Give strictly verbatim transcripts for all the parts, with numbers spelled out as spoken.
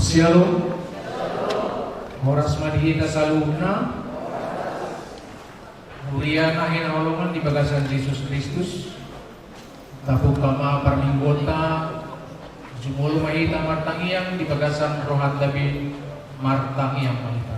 Syalom. Horas ma di hita saluhutna. Huria na hinaholongan di bagasan Jesus Kristus. Tabuka ma parmingguonta. Jumolo ma hita martangiang di bagasan rohanta be, martangiang ma hita.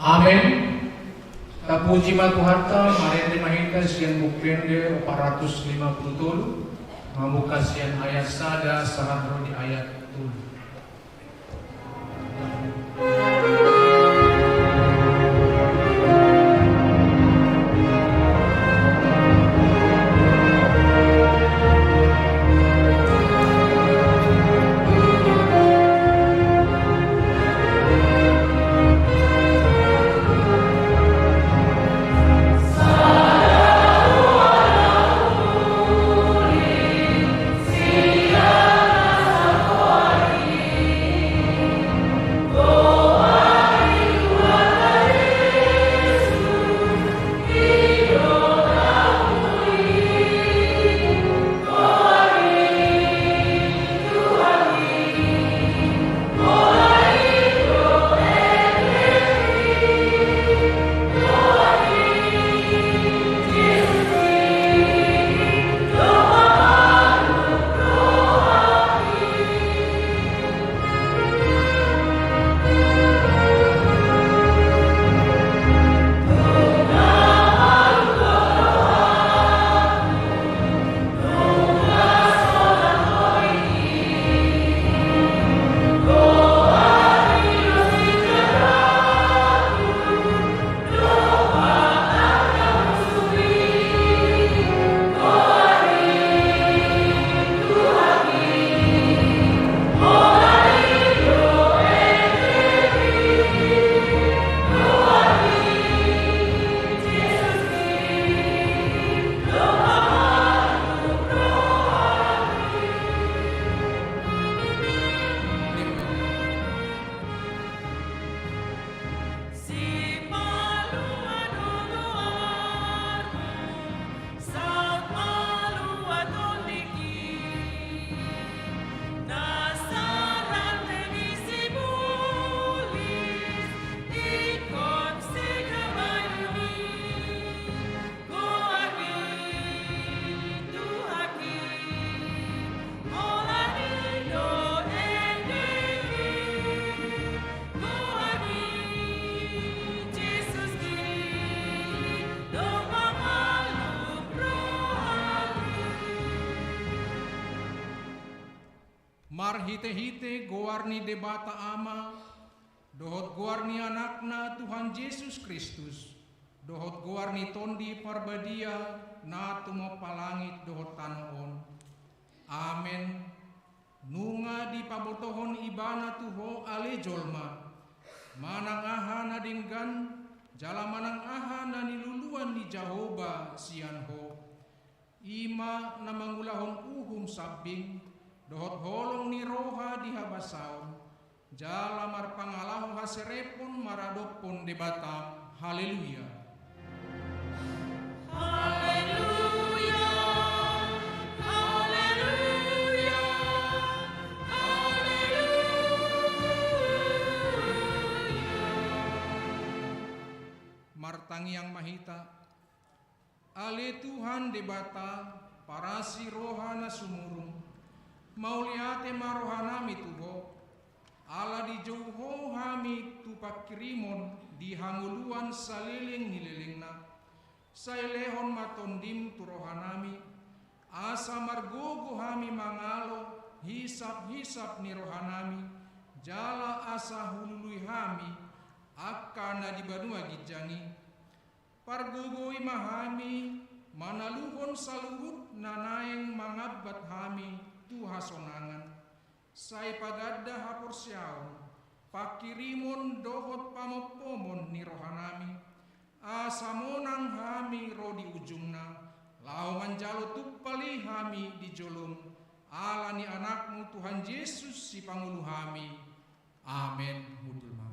Amen. Tapuji ma Tuhanta, marende ma hita sian Buku Ende opat ratus lima puluh tolu, mamungka sian ayat sada sahat ro di ayat tolu. Marhitehite goar ni Debata Ama, dohot goar ni Anakna Tuhan Jesus Kristus, dohot goar ni Tondi Parbadia na tumompa langit dohot tano on. Amen. Nunga dipabotohon Ibana tu ho ale jolma, manang aha na denggan, jala manang aha na niluluan ni Jahowa sian ho. I ma na mangulahon uhum sambing, dohot holong ni roha di habasaon, jala marpangalaho haserepon maradophon Debata. Haleluya. Haleluya. Haleluya. Haleluya. Martangiang ma hita. Ale Tuhan Debata, parasi roha na sumurung, mauliate ma rohanami tu ho, ala dijou ho hami tu pangkirimon di hangoluan saleleng ni lelengna. Sai lehon ma Tondim tu rohanami, asa margogo hami mangalo hisap-hisap ni rohanami, jala asa hulului hami angka na di banua ginjang i. Pargogoi ma hami manaluhon saluhut na naeng mangambat hami tu hasonangan. Sai paganda haporseaon, pangkirimon dohot pamompomon ni rohanami, asa monang hami ro di ujungna, laho manjalo tumpal i hami di jolom, ala ni Anakmu Tuhan Jesus Sipangolu hami. Amen. Hundul ma.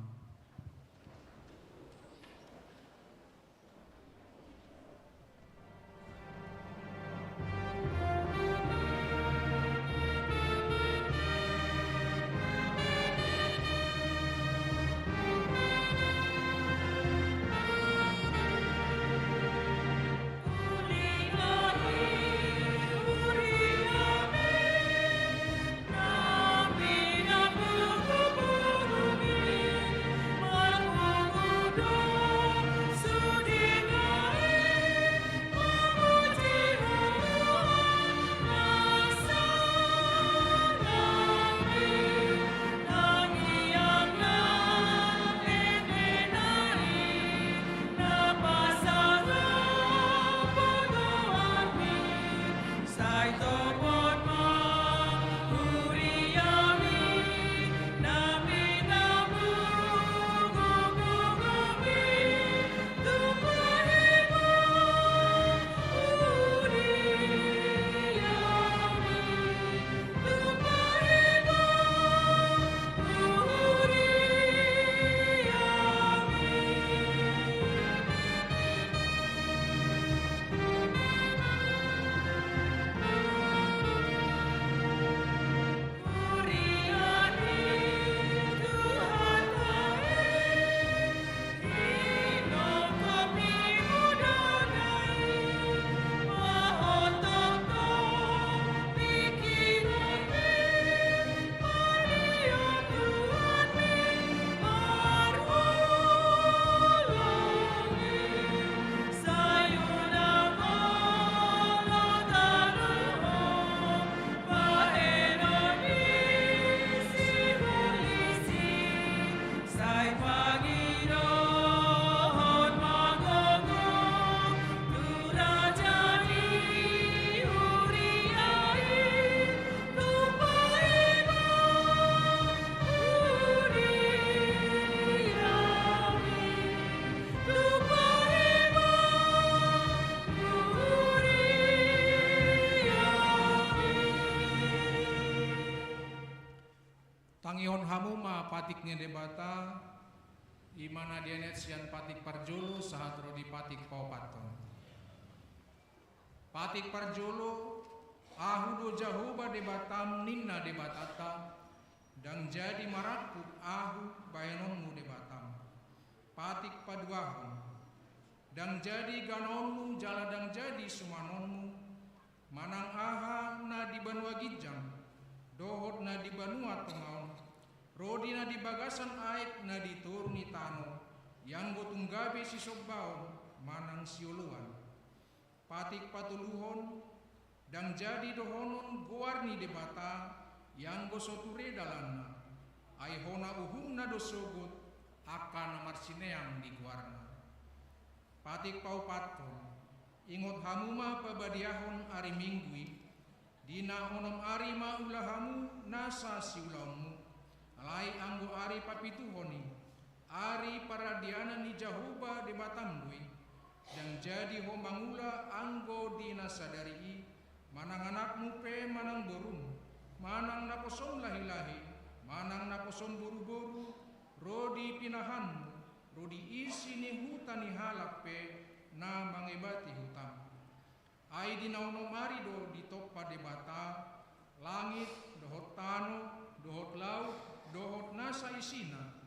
Tangihon hamu ma patik ni Debata, i ma na dienet sian patik parjolo sahat ro di patik paopathon. Patik parjolo, Ahu do Jahowa Debatam, ninna Debatanta, ndang jadi marangkup Ahu bahenonmu Debatam. Patik paduahon, ndang jadi ganaonmu jala ndang jadi sumanonmu, manang aha na di banua ginjang dohot na di banua tonga on, ro di na di bagasan aek na di toru ni tano, ianggo tung gabe sisombaon manang sioloan. Patik patoluhon, ndang jadi dohonon goar ni Debata, ianggo so ture dalanna, ai hona uhumna do sogot angka na marsineang di goarna. Patik paopathon, ingot hamu ma pabadiahon ari Minggu i, di na onom ari ma ula hamu nasa siulaonmu, alai anggo ari papituhon i, ari paradianan ni Jahowa Debatam do i, ndang jadi ho mangula anggo di na sadari i, manang anakmu pe manang borum, manang naposom lahilahi, manang naposom boruboru, ro di pinahanmu, ro di isi ni huta ni halak pe na mangebati hutam. Ai di na onom ari do ditompa Debata langit dohot tano dohot laut dohot nasa isina.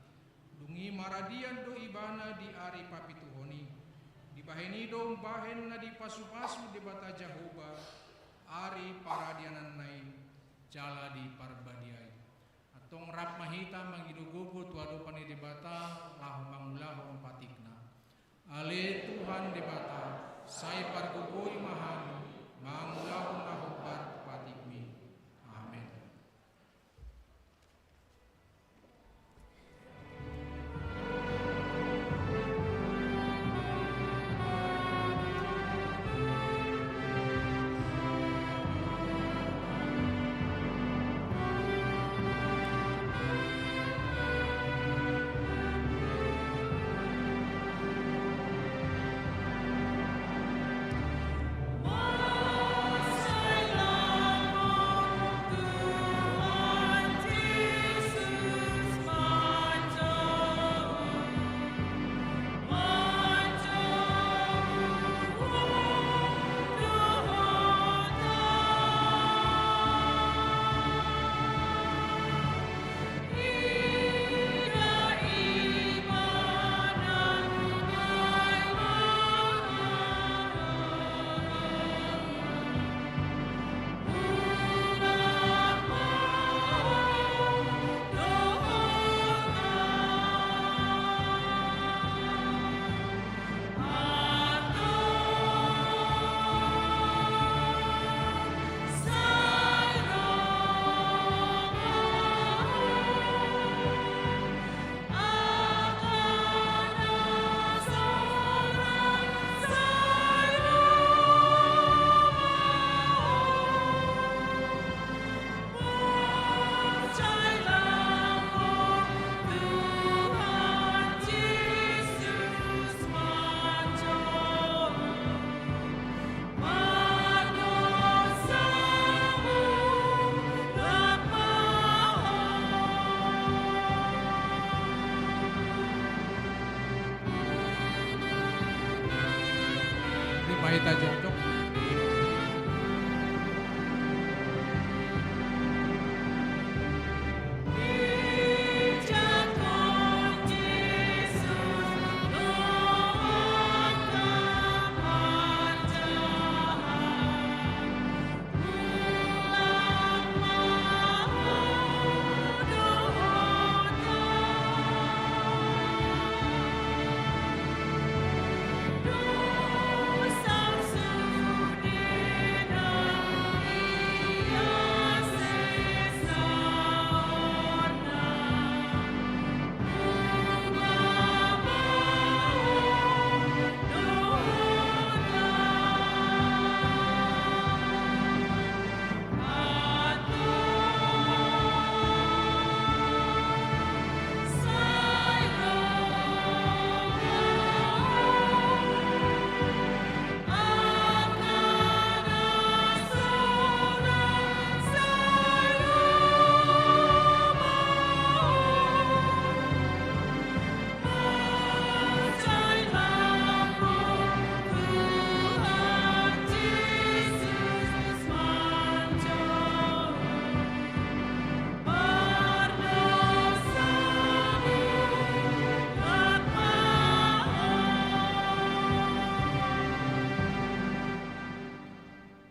Dung i maradian do Ibana di ari papituhon i. Dibahen i do umbahen na dipasupasu Debata Jahowa ari paradiananna i jala diparbadiai. Antong rap ma hita mangido gogo tu adopan ni Debata laho mangulahon patikna. Ale Tuhan Debata, Sai pargogoi ma hami mangulahon na hombar tu patikmi. Amen. Ripahita jongjong.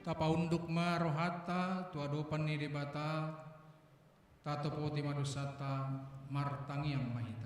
Tapaunduk ma rohanta tu adopan ni Debata. Tatopoti ma dosanta, martangiang ma hita.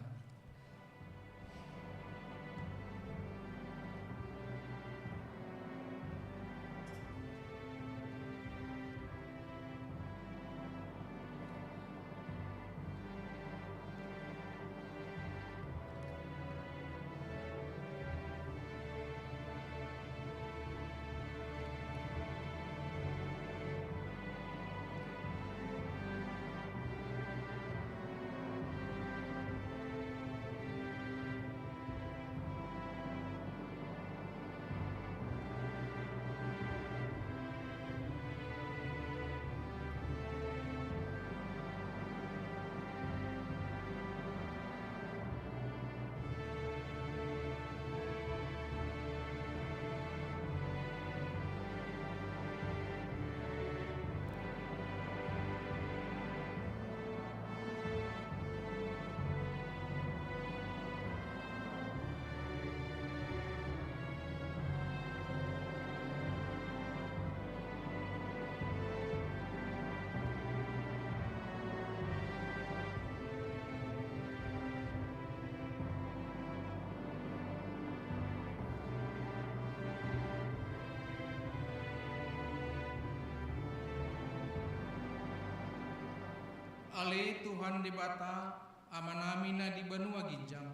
Ale Tuhan Debata, Amanami na di banua ginjang,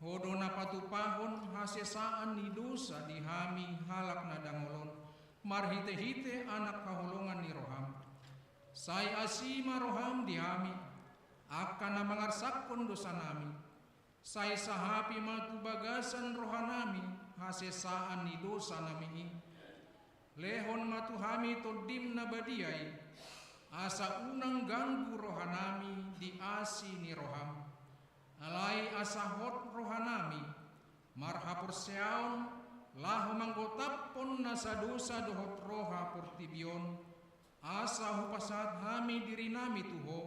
Ho do na patupahon hasesaan ni dosa di hami halak na dangol on, marhite-hite Anak haholongan ni roham. Sai asi ma roham di hami, angka na mangarsakhon dosanami. Sai sahapi ma tu bagasan rohanami hasesaan ni dosanami i. Lehon ma tu hami Tondim na badia i, asa unang ganggu rohanami di asi ni roham. Alai asa hot rohanami marhaporseaon, laho manggotaphon nasa dosa dohot roha portibi on, asa hupasahat hami dirinami tu Ho,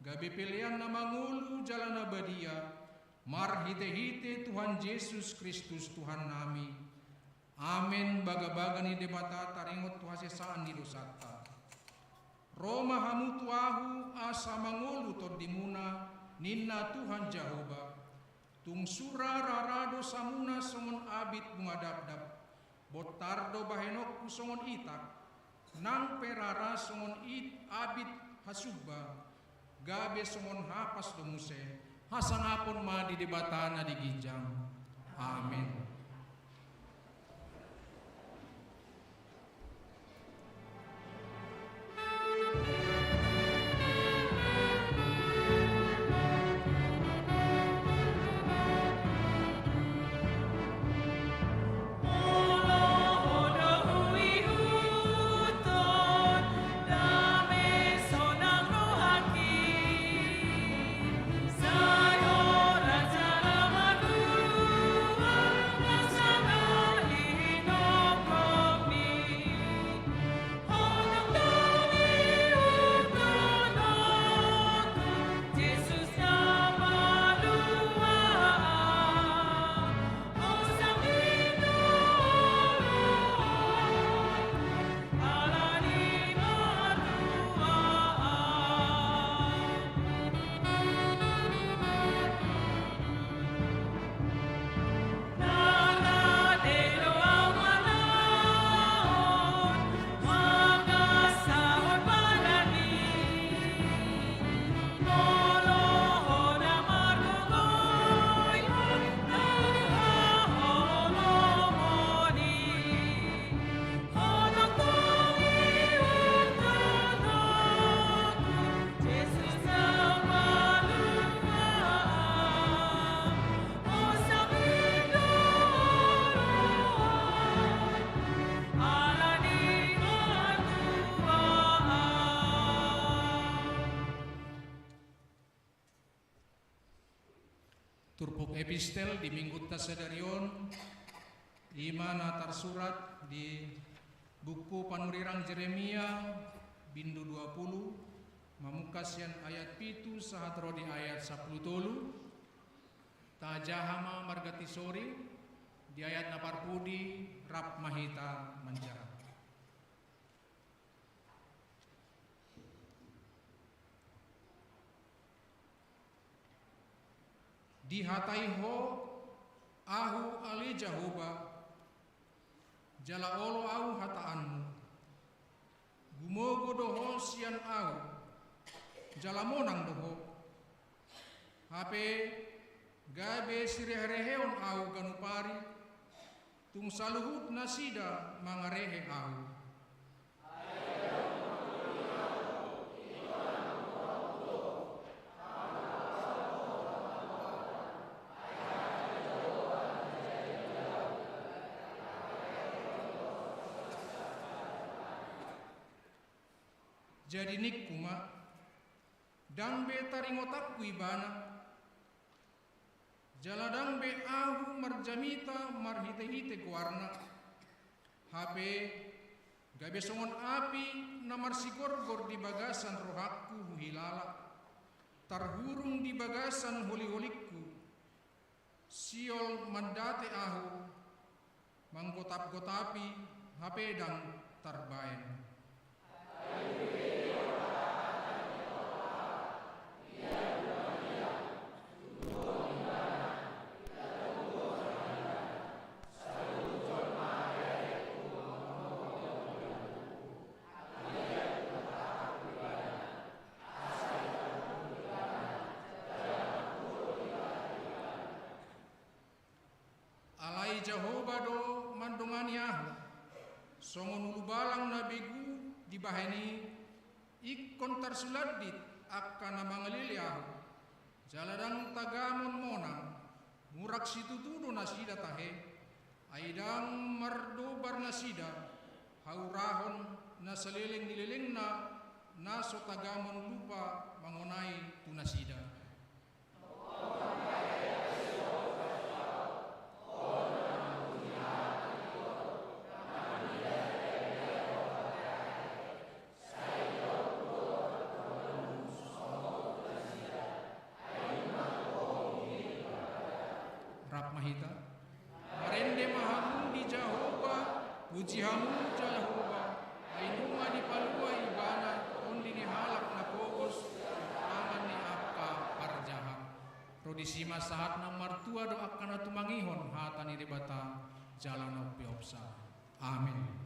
gabe pelean na mangolu jala na badia, marhite-hite Tuhan Jesus Kristus Tuhannami. Amen. Bagabaga ni Debata taringot tu hasesaan ni dosanta. Ro ma hamu tu Ahu asa mangolu tondimuna, ninna Tuhan Jahowa. Tung sura rara dosamuna songon abit bunga dapdap. Bontar do bahenonku songon itak, nang pe rara songon it abit hasumba, gabe songon hapas do muse. Hasangapon ma di Debata na di ginjang. Amen. Turpuk epistel di minggunta sadari on, i ma na tarsurat di buku panurirang Jeremia, bindu dua pulu, mamungka sian ayat pitu sahat ro di ayat sampulu tolu. Tajaha ma marganti soring, di ayat na parpudi rap ma hita manjaha. Dihatai Ho Ahu ale Jahowa, jala olo Ahu hataanmu. Gumogo do Ho sian Ahu, jala monang do Ho. Hape gabe sirehereheon Ahu ganup ari, tung saluhut nasida mangarehe Ahu. Jadi ningku ma, ndang be taringotanku ibana, jala ndang be Ahu marjamita marhitehite goarna. Hape gabe songon api na marsigorgor di bagasan rohangku huhilala, tarhurung di bagasan holiholingku. Siol mandate Ahu, manggotapgotapi, hape ndang tarbaen. Jahowa do mandongani ahu, songon ulubalang na begu dibahen i, ingkon tarsulandit angka na mangalele ahu, jala ndang tagamon monang. Murang situtu do nasida tahe, ai ndang mardobar nasida haurahon na saleleng ni lelengna, na so tagamon lupa mangonai tu nasida. Rap ma hita. Marende ma hamu di Jahowa, puji hamu Jahowa, ai nunga dipalua Ibana tondi ni halak na pogos, tangan ni angka parjahat. Ro disi ma sahat na martua do angka na tumangihon hata ni Debata, jala na umpeopsa. Amin.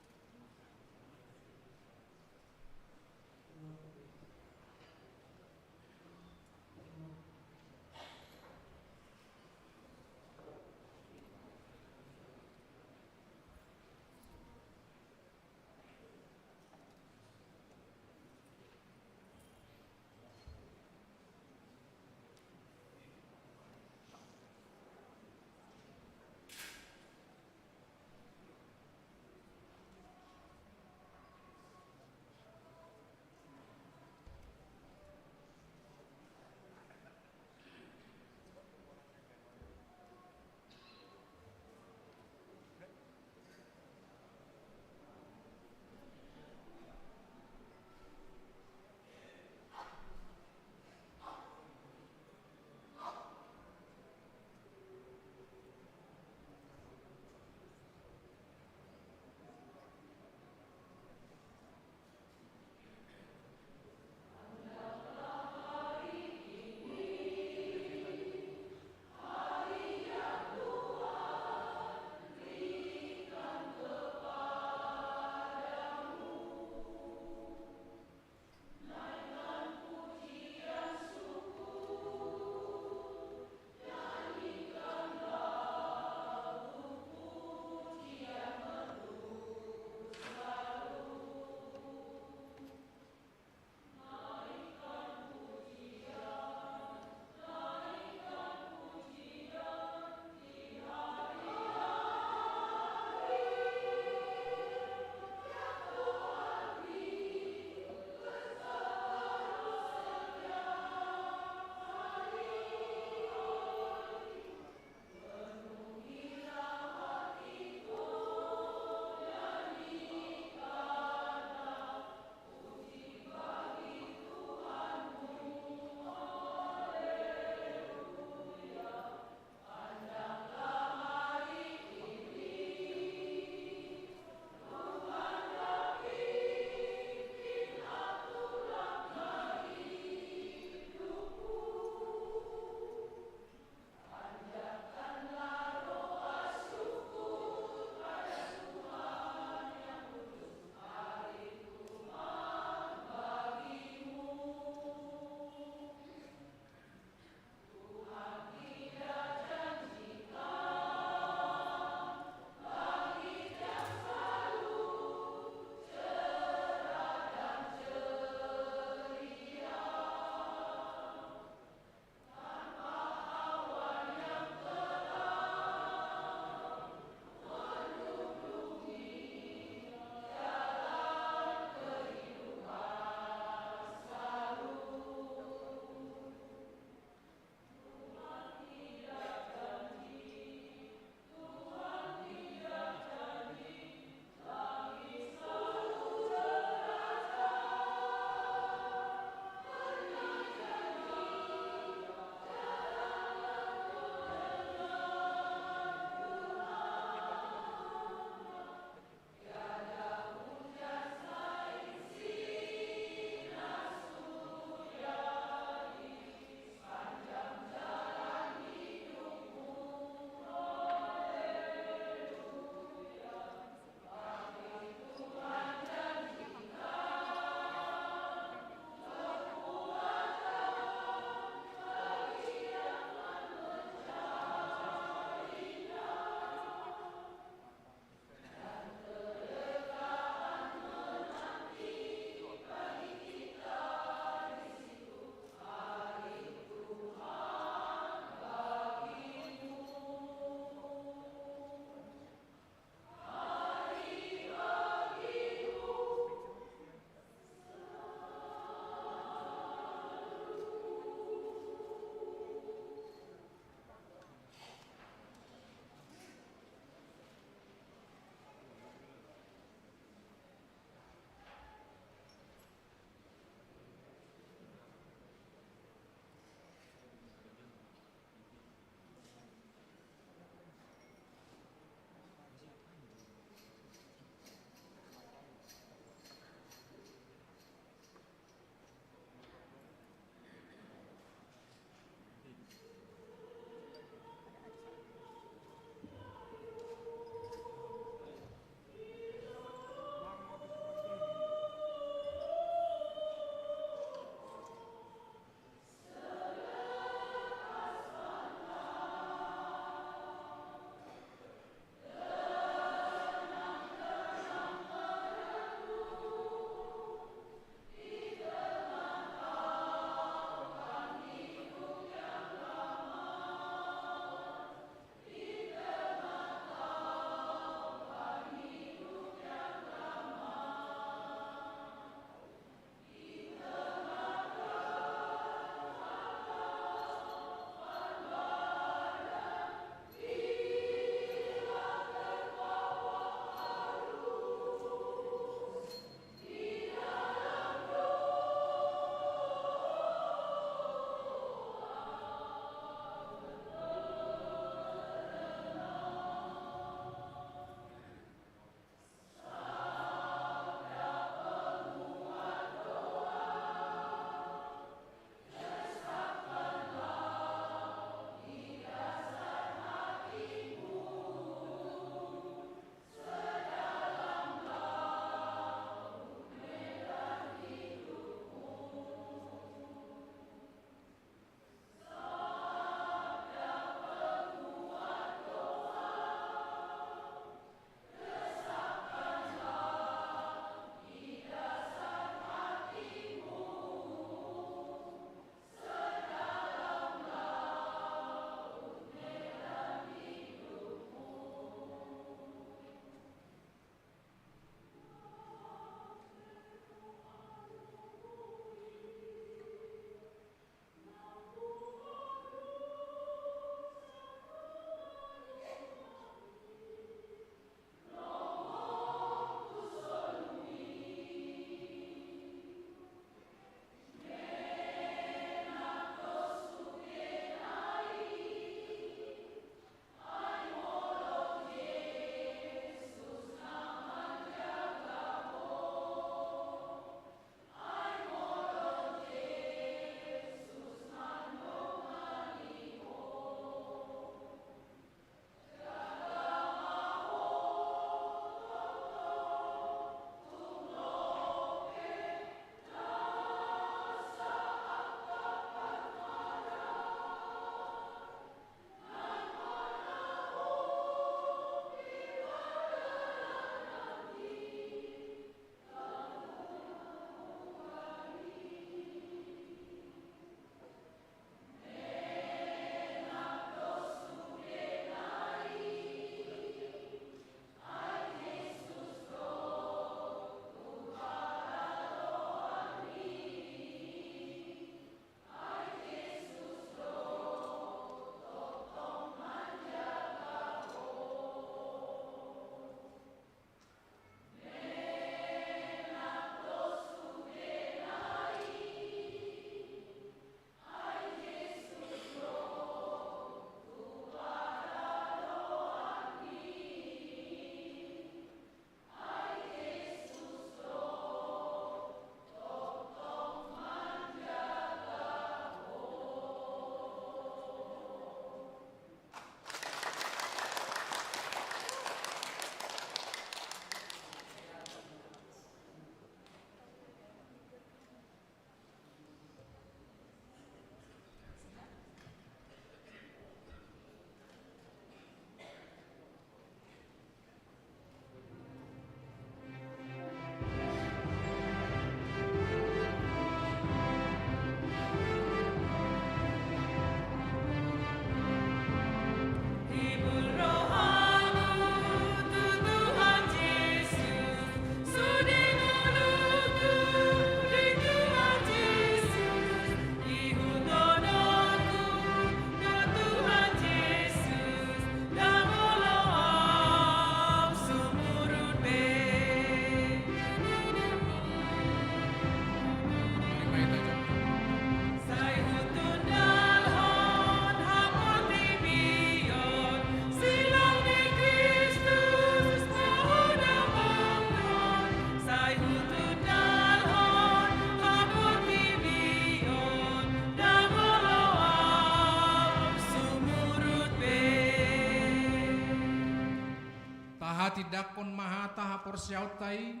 Tindanghon ma hata haporseaonta i,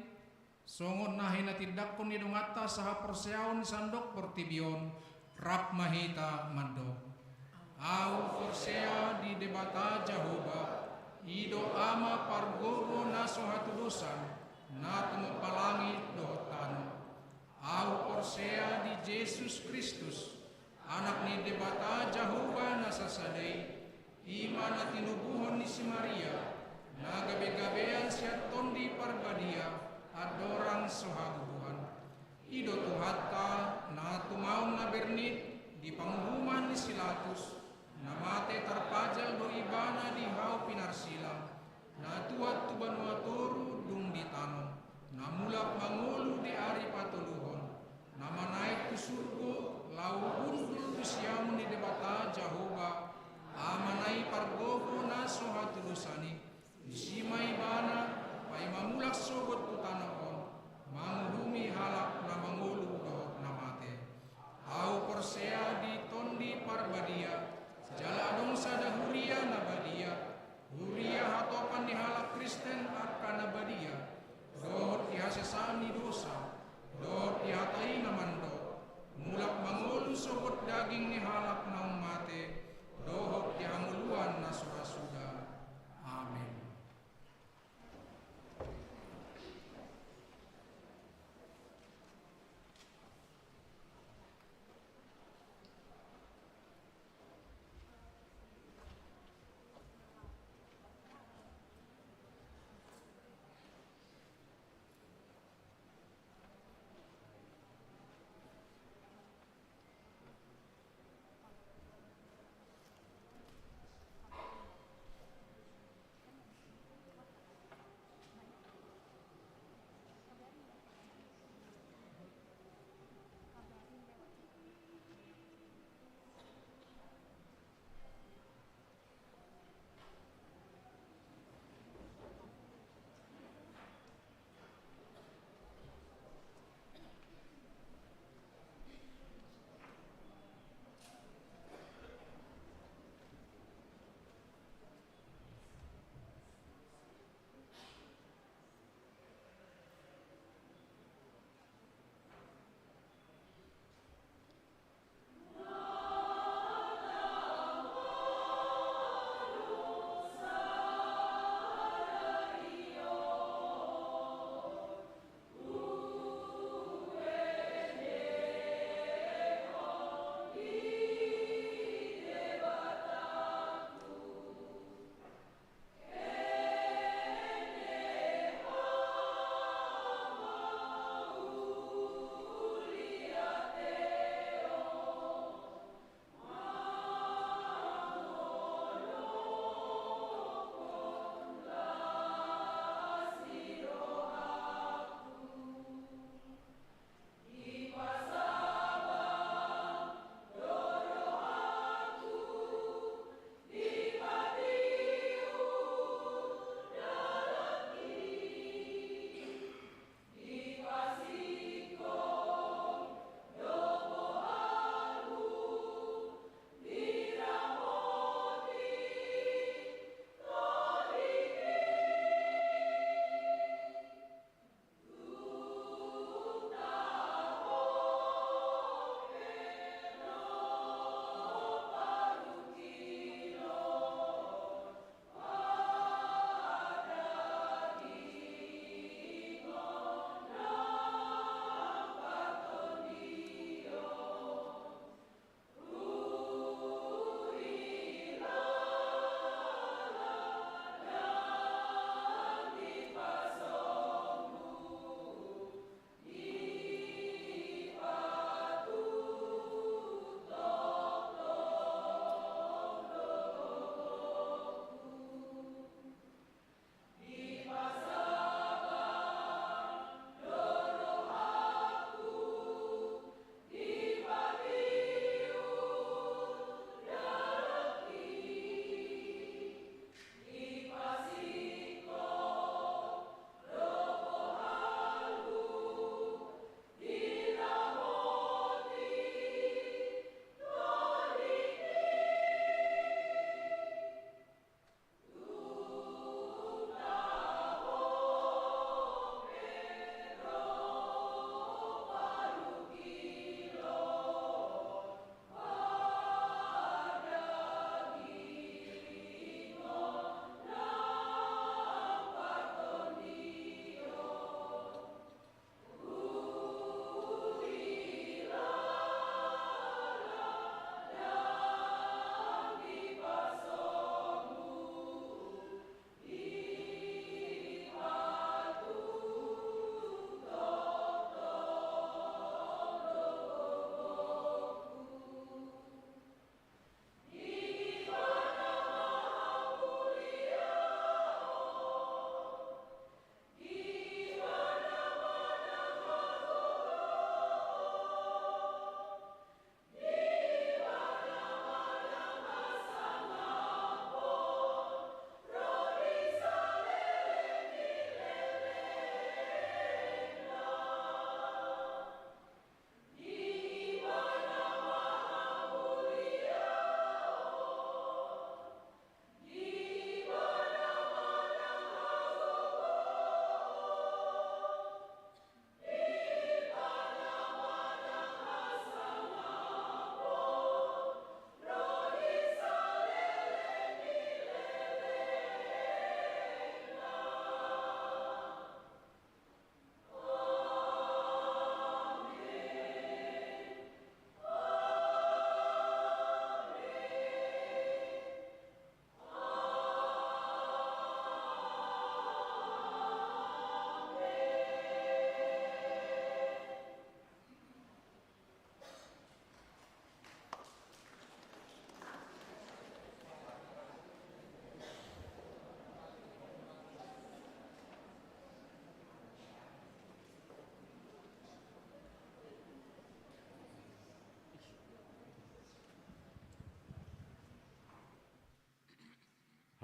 songon na hinatindangkon ni donganta sahaporseaon sandok portibi on, rap ma hita mandok. Ahu porsea di Debata Jahowa, i do Ama pargogo na so hatudosan, na tumompa langit dohot tano. Ahu porsea di Jesus Kristus, Anak ni Debata Jahowa na sasada i, i ma na tinubuhon ni si Maria, na gabegabean sian Tondi Parbadia, andorang so habubuhan. I do Tuhanta, na tumaon na bernit, di panguhuman ni si Latus, na mate tarpajal do ibana di hau pinarsilang, na tuat tu banua toru dung di tano, na mulak mangolu di ari patoluhon, na manaek tu surgo, laho hundul tu siamun ni Debata Jahowa, Amana i pargogo na so hatudosan i, disi ma ibana, paima mulak sogot tu tano on, manguhu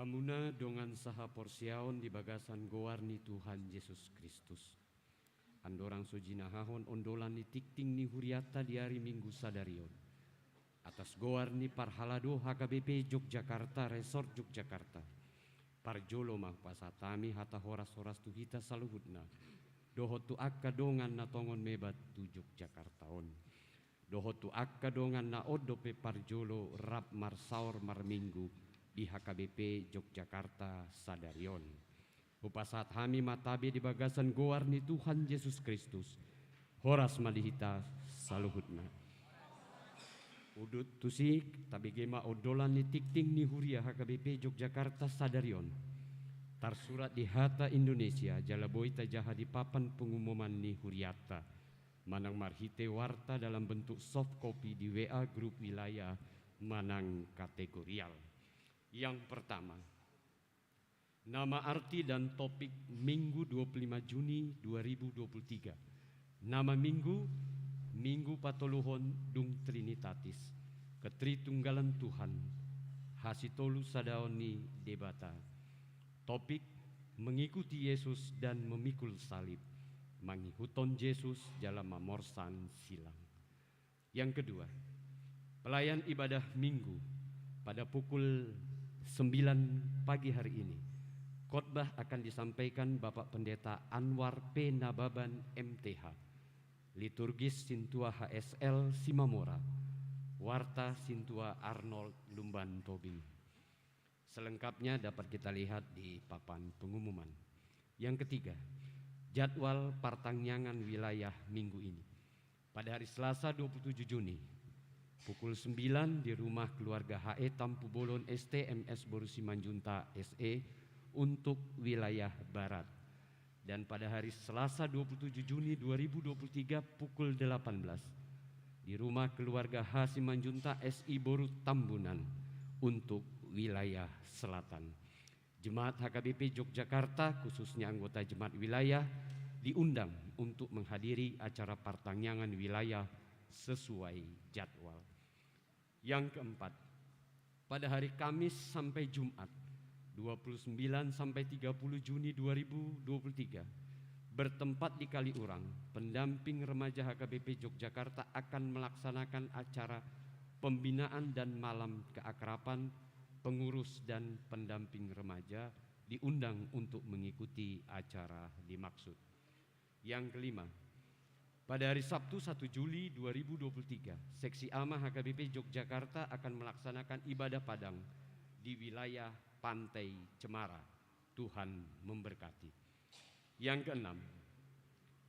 Hamuna dongan sahaporseaon di bagasan goar ni Tuhan Jesus Kristus. Andorang so jinahahon ondolan ni tingting ni hurianta di ari Minggu sadari on, atas goar ni parhalado H K B P Yogyakarta Resort Yogyakarta, parjolo ma hupasahat hami hata horas-horas tu hita saluhutna, dohot tu angka dongan na tongon mebat tu Yogyakarta on, dohot tu angka dongan na on dope parjolo rap marsaor marminggu di H K B P Yogyakarta sadari on. Hupasahat hami ma tabe di bagasan goar ni Tuhan Jesus Kristus. Horas ma di hita saluhutna. Udut tusi, tabege ma ondolan ni tingting ni huria H K B P Yogyakarta sadari on. Tarsurat di hata Indonesia, jala boi tajaha di papan pengumuman ni hurianta, manang marhite warta dalam bentuk soft copy di W A grup wilayah manang kategorial. Yang pertama, nama arti dan topik Minggu dua puluh lima Juni dua ribu dua puluh tiga. Nama Minggu, Minggu patoluhon dung Trinitatis, Ketritunggalan Tuhan, hasitolusadaon ni Debata. Topik, mengikuti Yesus dan memikul salib, mangihuthon Jesus jala mamorsan silang. Yang kedua, pelayan ibadah Minggu pada pukul sembilan pagi hari ini. Khotbah akan disampaikan Bapak Pendeta Anwar P Nababan, M T H. Liturgis Sintua H S L Simamora. Warta Sintua Arnold Lumban Tobing. Selengkapnya dapat kita lihat di papan pengumuman. Yang ketiga, jadwal partangiangan wilayah minggu ini. Pada hari Selasa dua puluh tujuh Juni, pukul sembilan di rumah keluarga H E Tampubolon S T M S Boru Simanjuntak S E untuk wilayah Barat. Dan pada hari Selasa dua puluh tujuh Juni dua ribu dua puluh tiga pukul delapan belas, di rumah keluarga H Simanjuntak S I Boru Tambunan untuk wilayah selatan. Jemaat H K B P Yogyakarta, khususnya anggota jemaat wilayah, diundang untuk menghadiri acara partangiangan wilayah sesuai jadwal. Yang keempat, pada hari Kamis sampai Jumat, dua puluh sembilan sampai tiga puluh Juni dua ribu dua puluh tiga, bertempat di Kaliurang, pendamping remaja H K B P Yogyakarta akan melaksanakan acara pembinaan dan malam keakraban pengurus dan pendamping remaja, diundang untuk mengikuti acara dimaksud. Yang kelima, pada hari Sabtu satu Juli dua ribu dua puluh tiga, Seksi Ama H K B P Yogyakarta akan melaksanakan ibadah Padang di wilayah Pantai Cemara. Tuhan memberkati. Yang keenam,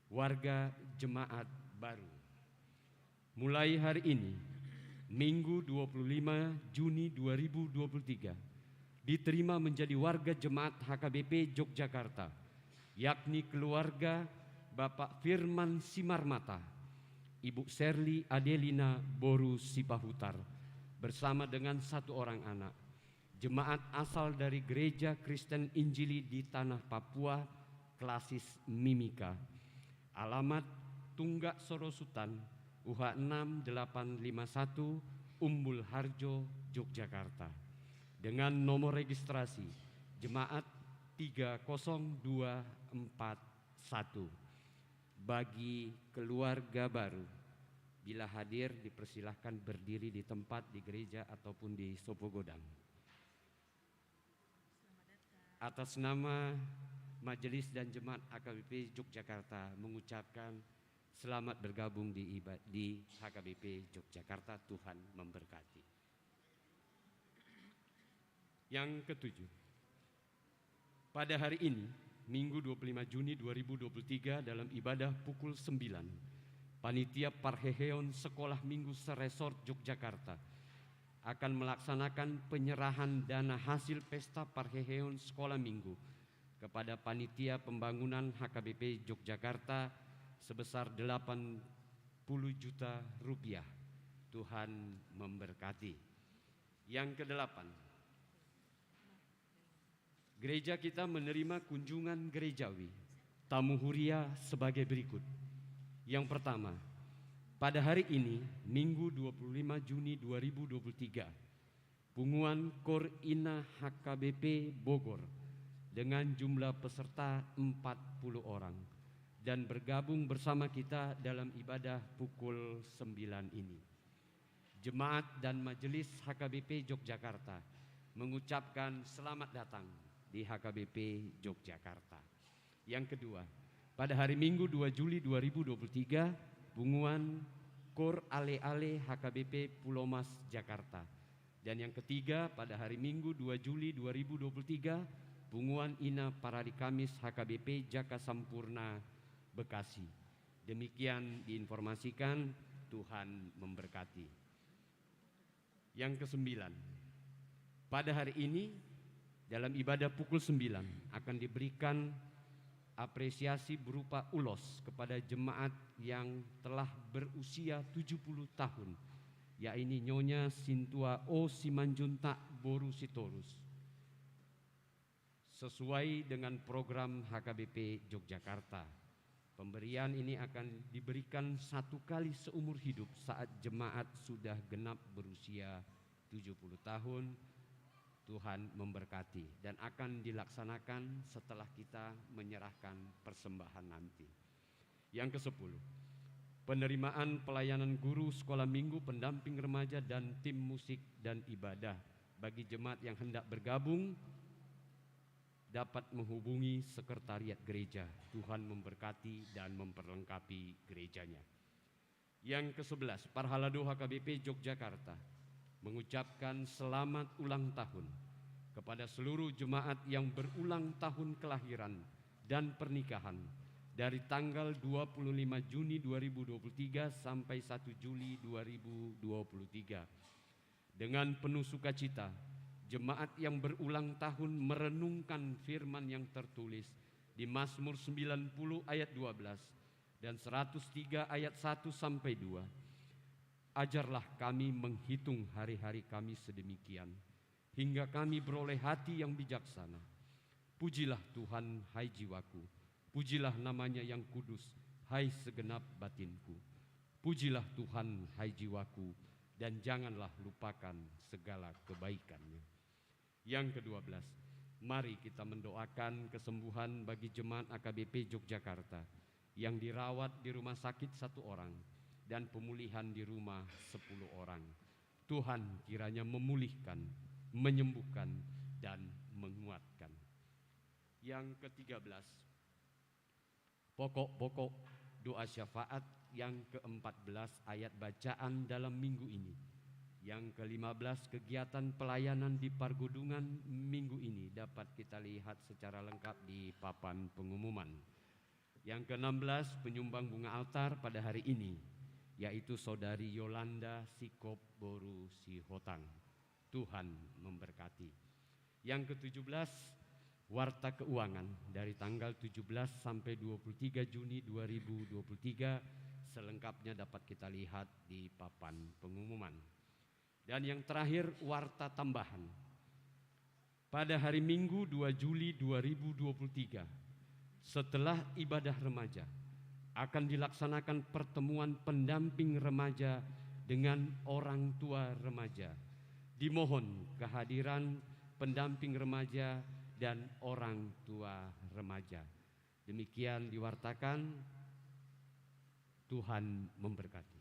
warga jemaat baru. Mulai hari ini, Minggu dua puluh lima Juni dua ribu dua puluh tiga, diterima menjadi warga jemaat H K B P Yogyakarta, yakni keluarga Bapak Firman Simarmata, Ibu Serli Adelina Boru Sipahutar, bersama dengan satu orang anak. Jemaat asal dari Gereja Kristen Injili di Tanah Papua, Klasis Mimika. Alamat, Tunggak Sorosutan, U H enam delapan lima satu, Umbul Harjo, Yogyakarta. Dengan nomor registrasi jemaat tiga kosong dua empat satu. Bagi keluarga baru, bila hadir, dipersilahkan berdiri di tempat di gereja ataupun di sopo godang. Atas nama Majelis dan Jemaat H K B P Yogyakarta mengucapkan selamat bergabung di iba-, di H K B P Yogyakarta. Tuhan memberkati. Yang ketujuh, pada hari ini, Minggu dua puluh lima Juni dua ribu dua puluh tiga, dalam ibadah pukul sembilan, Panitia Parheheon Sekolah Minggu se-Resort Yogyakarta akan melaksanakan penyerahan dana hasil pesta parheheon sekolah minggu kepada Panitia Pembangunan H K B P Yogyakarta sebesar delapan puluh juta rupiah. Tuhan memberkati. Yang kedelapan, gereja kita menerima kunjungan gerejawi, tamu huria, sebagai berikut. Yang pertama, pada hari ini, Minggu dua puluh lima Juni dua ribu dua puluh tiga, Punguan Kor Ina H K B P Bogor dengan jumlah peserta empat puluh orang dan bergabung bersama kita dalam ibadah pukul sembilan ini. Jemaat dan Majelis H K B P Yogyakarta mengucapkan selamat datang di H K B P Yogyakarta. Yang kedua, pada hari Minggu dua Juli dua ribu dua puluh tiga, Punguan Kor Ale Ale H K B P Pulomas Jakarta. Dan yang ketiga, pada hari Minggu dua Juli dua ribu dua puluh tiga, Punguan Ina Parari Kamis H K B P Jaka Sampurna Bekasi. Demikian diinformasikan, Tuhan memberkati. Yang kesembilan, pada hari ini dalam ibadah pukul sembilan akan diberikan apresiasi berupa ulos kepada jemaat yang telah berusia tujuh puluh tahun, yakni Nyonya Sintua O Simanjuntak boru Sitorus. Sesuai dengan program H K B P Yogyakarta, pemberian ini akan diberikan satu kali seumur hidup saat jemaat sudah genap berusia tujuh puluh tahun. Tuhan memberkati dan akan dilaksanakan setelah kita menyerahkan persembahan nanti. Yang kesepuluh, penerimaan pelayanan guru sekolah minggu, pendamping remaja, dan tim musik dan ibadah. Bagi jemaat yang hendak bergabung, dapat menghubungi sekretariat gereja. Tuhan memberkati dan memperlengkapi gerejanya. Yang kesebelas, Parhalado H K B P Yogyakarta mengucapkan selamat ulang tahun kepada seluruh jemaat yang berulang tahun kelahiran dan pernikahan dari tanggal dua puluh lima Juni dua ribu dua puluh tiga sampai satu Juli dua ribu dua puluh tiga. Dengan penuh sukacita, jemaat yang berulang tahun merenungkan firman yang tertulis di Mazmur sembilan puluh ayat dua belas dan seratus tiga ayat satu sampai dua. Ajarlah kami menghitung hari-hari kami sedemikian, hingga kami beroleh hati yang bijaksana. Pujilah Tuhan, hai jiwaku, pujilah nama-Nya yang kudus, hai segenap batinku. Pujilah Tuhan, hai jiwaku, dan janganlah lupakan segala kebaikan-Nya. Yang kedua belas, mari kita mendoakan kesembuhan bagi jemaat A K B P Yogyakarta yang dirawat di rumah sakit satu orang dan pemulihan di rumah sepuluh orang. Tuhan kiranya memulihkan, menyembuhkan, dan menguatkan. Yang ketiga belas, pokok-pokok doa syafaat. Yang keempat belas, ayat bacaan dalam minggu ini. Yang kelima belas, kegiatan pelayanan di Pargudungan minggu ini dapat kita lihat secara lengkap di papan pengumuman. Yang keenam belas, penyumbang bunga altar pada hari ini, yaitu Saudari Yolanda Sikop boru Sihotang. Tuhan memberkati. Yang ketujuh belas, warta keuangan dari tanggal tujuh belas sampai dua puluh tiga Juni dua ribu dua puluh tiga, selengkapnya dapat kita lihat di papan pengumuman. Dan yang terakhir, warta tambahan. Pada hari Minggu dua Juli dua ribu dua puluh tiga, setelah ibadah remaja, akan dilaksanakan pertemuan pendamping remaja dengan orang tua remaja. Dimohon kehadiran pendamping remaja dan orang tua remaja. Demikian diwartakan, Tuhan memberkati.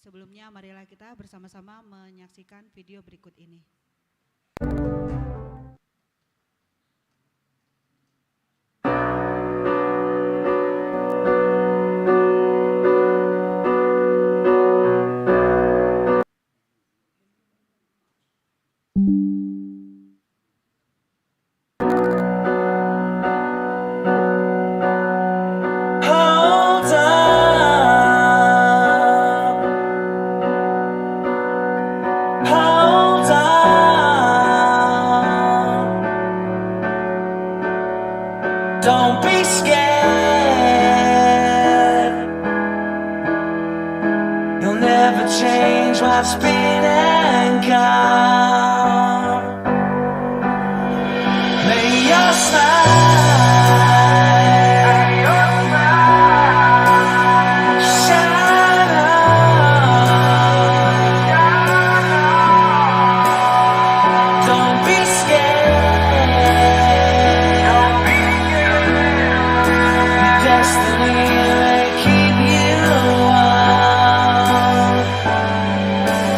Sebelumnya, marilah kita bersama-sama menyaksikan video berikut ini. Hold up. Hold up. Don't be scared. You'll never change what's been and gone. May your smile shine on. Don't be scared. Your destiny will keep you warm.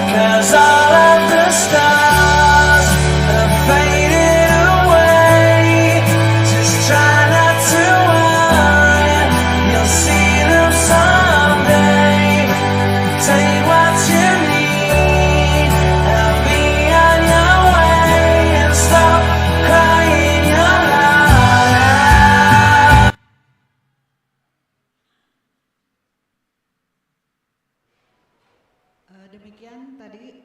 'Cause all of the stars have faded away. Just try not to worry, you'll see them someday. Take what you need and be on your way, and stop crying your heart out. Eh, demikian tadi,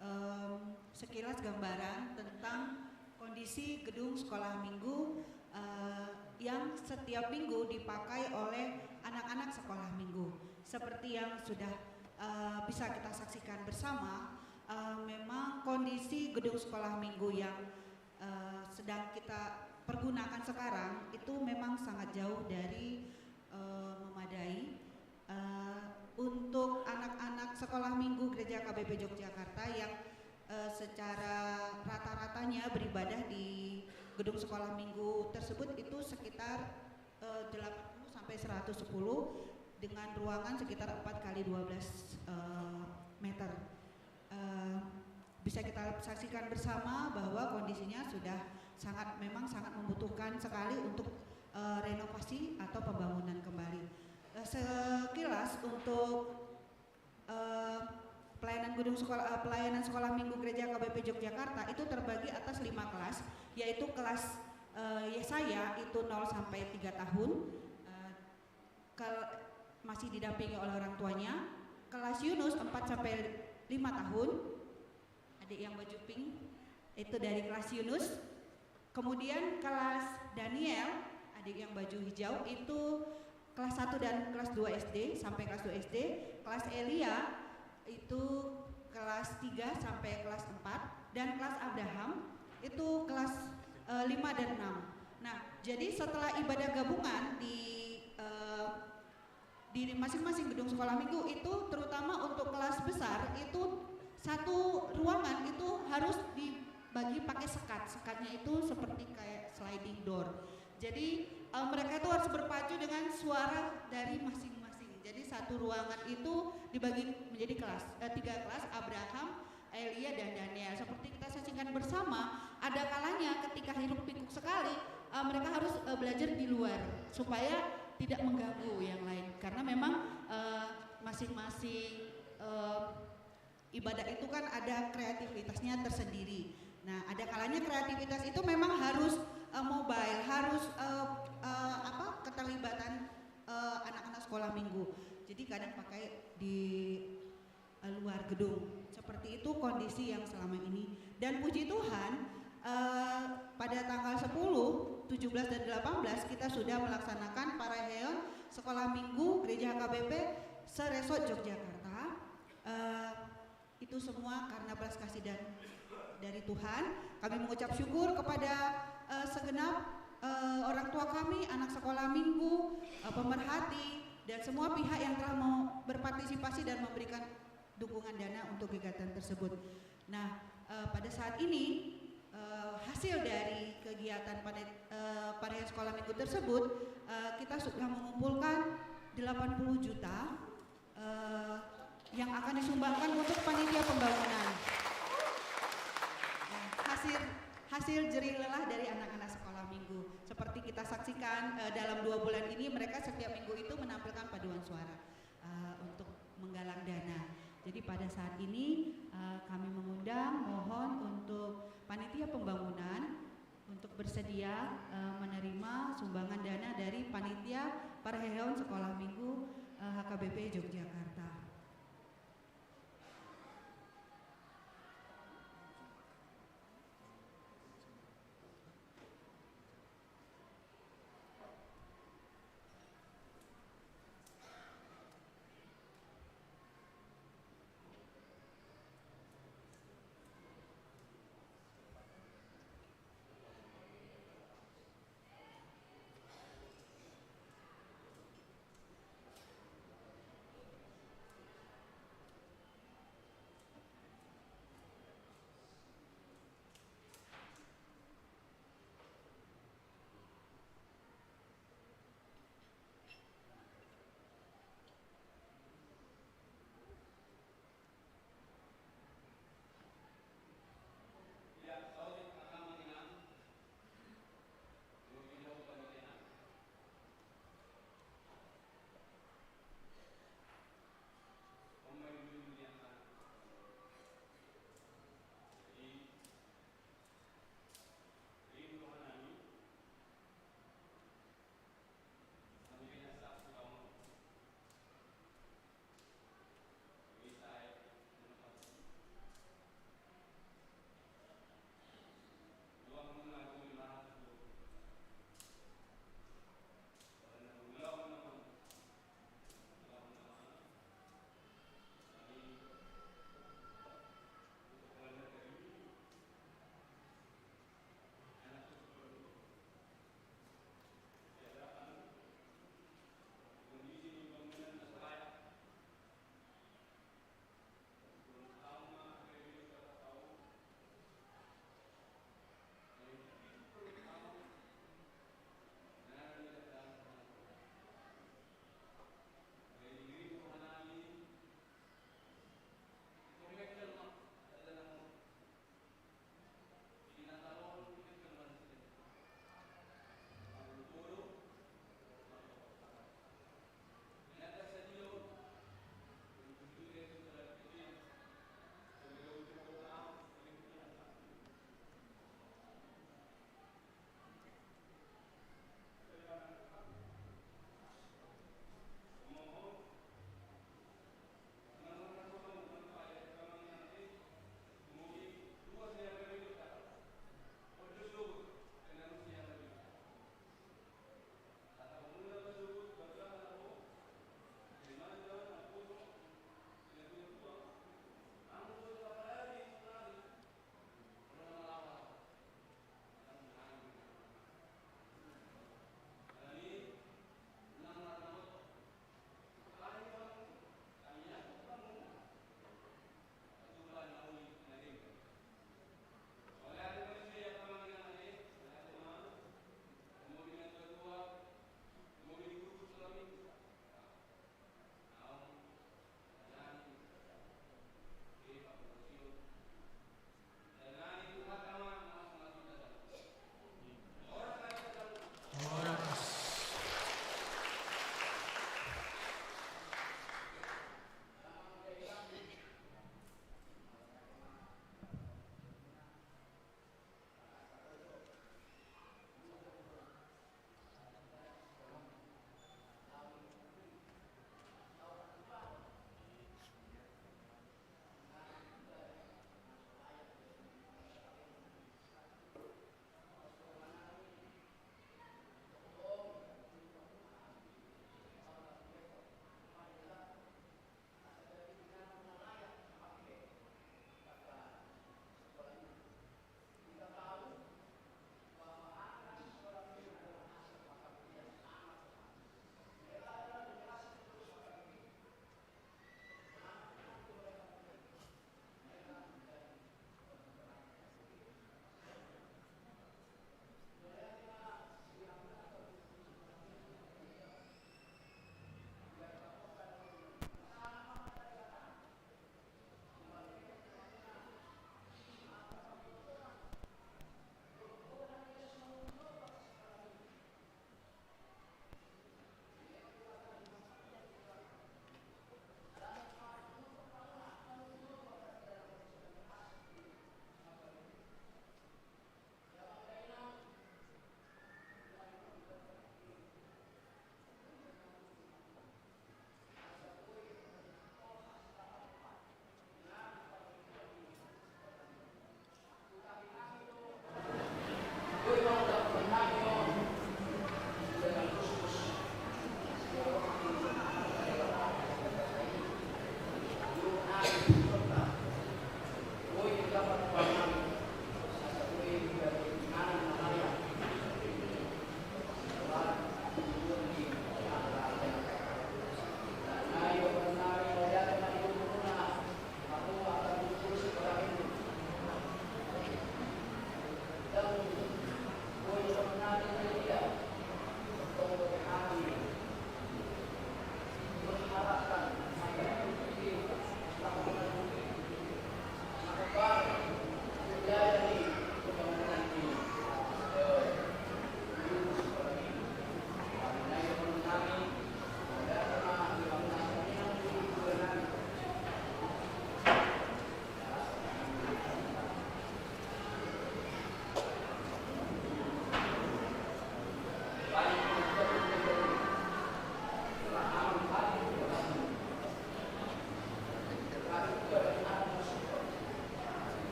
em, sekilas gambaran tentang kondisi gedung sekolah minggu, eh, yang setiap minggu dipakai oleh anak-anak sekolah minggu. Seperti yang sudah, eh, bisa kita saksikan bersama, eh, memang kondisi gedung sekolah minggu yang, eh, sedang kita pergunakan sekarang itu memang sangat jauh dari, eh, memadai. Eh, untuk anak-anak sekolah minggu Gereja K B P Yogyakarta yang, eh, secara rata-ratanya beribadah di gedung sekolah minggu tersebut itu sekitar, eh, delapan puluh sampai seratus sepuluh, dengan ruangan sekitar empat kali dua belas, eh, meter. Eh, bisa kita saksikan bersama bahwa kondisinya sudah sangat, memang sangat membutuhkan sekali untuk, eh, renovasi atau pembangunan kembali. Eh, sekilas untuk, eh, pelayanan gedung sekolah, eh, pelayanan sekolah minggu Gereja K B P Yogyakarta itu terbagi atas lima kelas, yaitu kelas, eh, Yesaya itu nol sampai tiga tahun, eh, ke-, masih didampingi oleh orang tuanya. Kelas Yunus empat sampai lima tahun. Adik yang baju pink itu dari kelas Yunus. Kemudian kelas Daniel, adik yang baju hijau, itu kelas satu dan kelas dua S D, sampai kelas dua S D. Kelas Elia itu kelas tiga sampai kelas empat. Dan kelas Abraham itu kelas, eh, lima dan enam. Nah, jadi setelah ibadah gabungan di, eh, di masing-masing gedung sekolah minggu itu, terutama untuk kelas besar itu, satu ruangan itu harus dibagi pakai sekat. Sekatnya itu seperti kayak sliding door. Jadi, eh, mereka itu harus berpacu dengan suara dari masing-masing. Jadi satu ruangan itu dibagi menjadi kelas, eh, tiga kelas, Abraham, Elia, dan Daniel. Seperti kita saksikan bersama, ada kalanya ketika hiruk pikuk sekali, eh, mereka harus, eh, belajar di luar supaya tidak mengganggu yang lain. Karena memang, eh, masing-masing, eh, ibadah itu kan ada kreativitasnya tersendiri. Nah, ada kalanya kreativitas itu memang harus, eh, mobile, harus, eh, eh, apa, keterlibatan, eh, anak-anak sekolah minggu. Jadi kadang pakai di, eh, luar gedung. Seperti itu kondisi yang selama ini. Dan puji Tuhan, eh, pada tanggal sepuluh, tujuh belas, dan delapan belas kita sudah melaksanakan parahelion sekolah minggu Gereja H K B P se-Resort Yogyakarta. Eh, itu semua karena belas kasih dan dari Tuhan. Kami mengucap syukur kepada, eh, segenap, eh, orang tua kami, anak sekolah minggu, eh, pemerhati, dan semua pihak yang telah mau berpartisipasi dan memberikan dukungan dana untuk kegiatan tersebut. Nah, eh, pada saat ini, eh, hasil dari kegiatan pada, eh, parahelion sekolah minggu tersebut, eh, kita sudah mengumpulkan delapan puluh juta, eh, yang akan sumbangkan untuk panitia pembangunan. Hasil hasil jerih lelah dari anak-anak sekolah minggu. Seperti kita saksikan, eh, dalam dua bulan ini mereka setiap minggu itu menampilkan paduan suara, eh, untuk menggalang dana. Jadi pada saat ini, eh, kami mengundang, mohon untuk panitia pembangunan untuk bersedia, eh, menerima sumbangan dana dari panitia parheheon sekolah minggu, eh, H K B P Yogyakarta.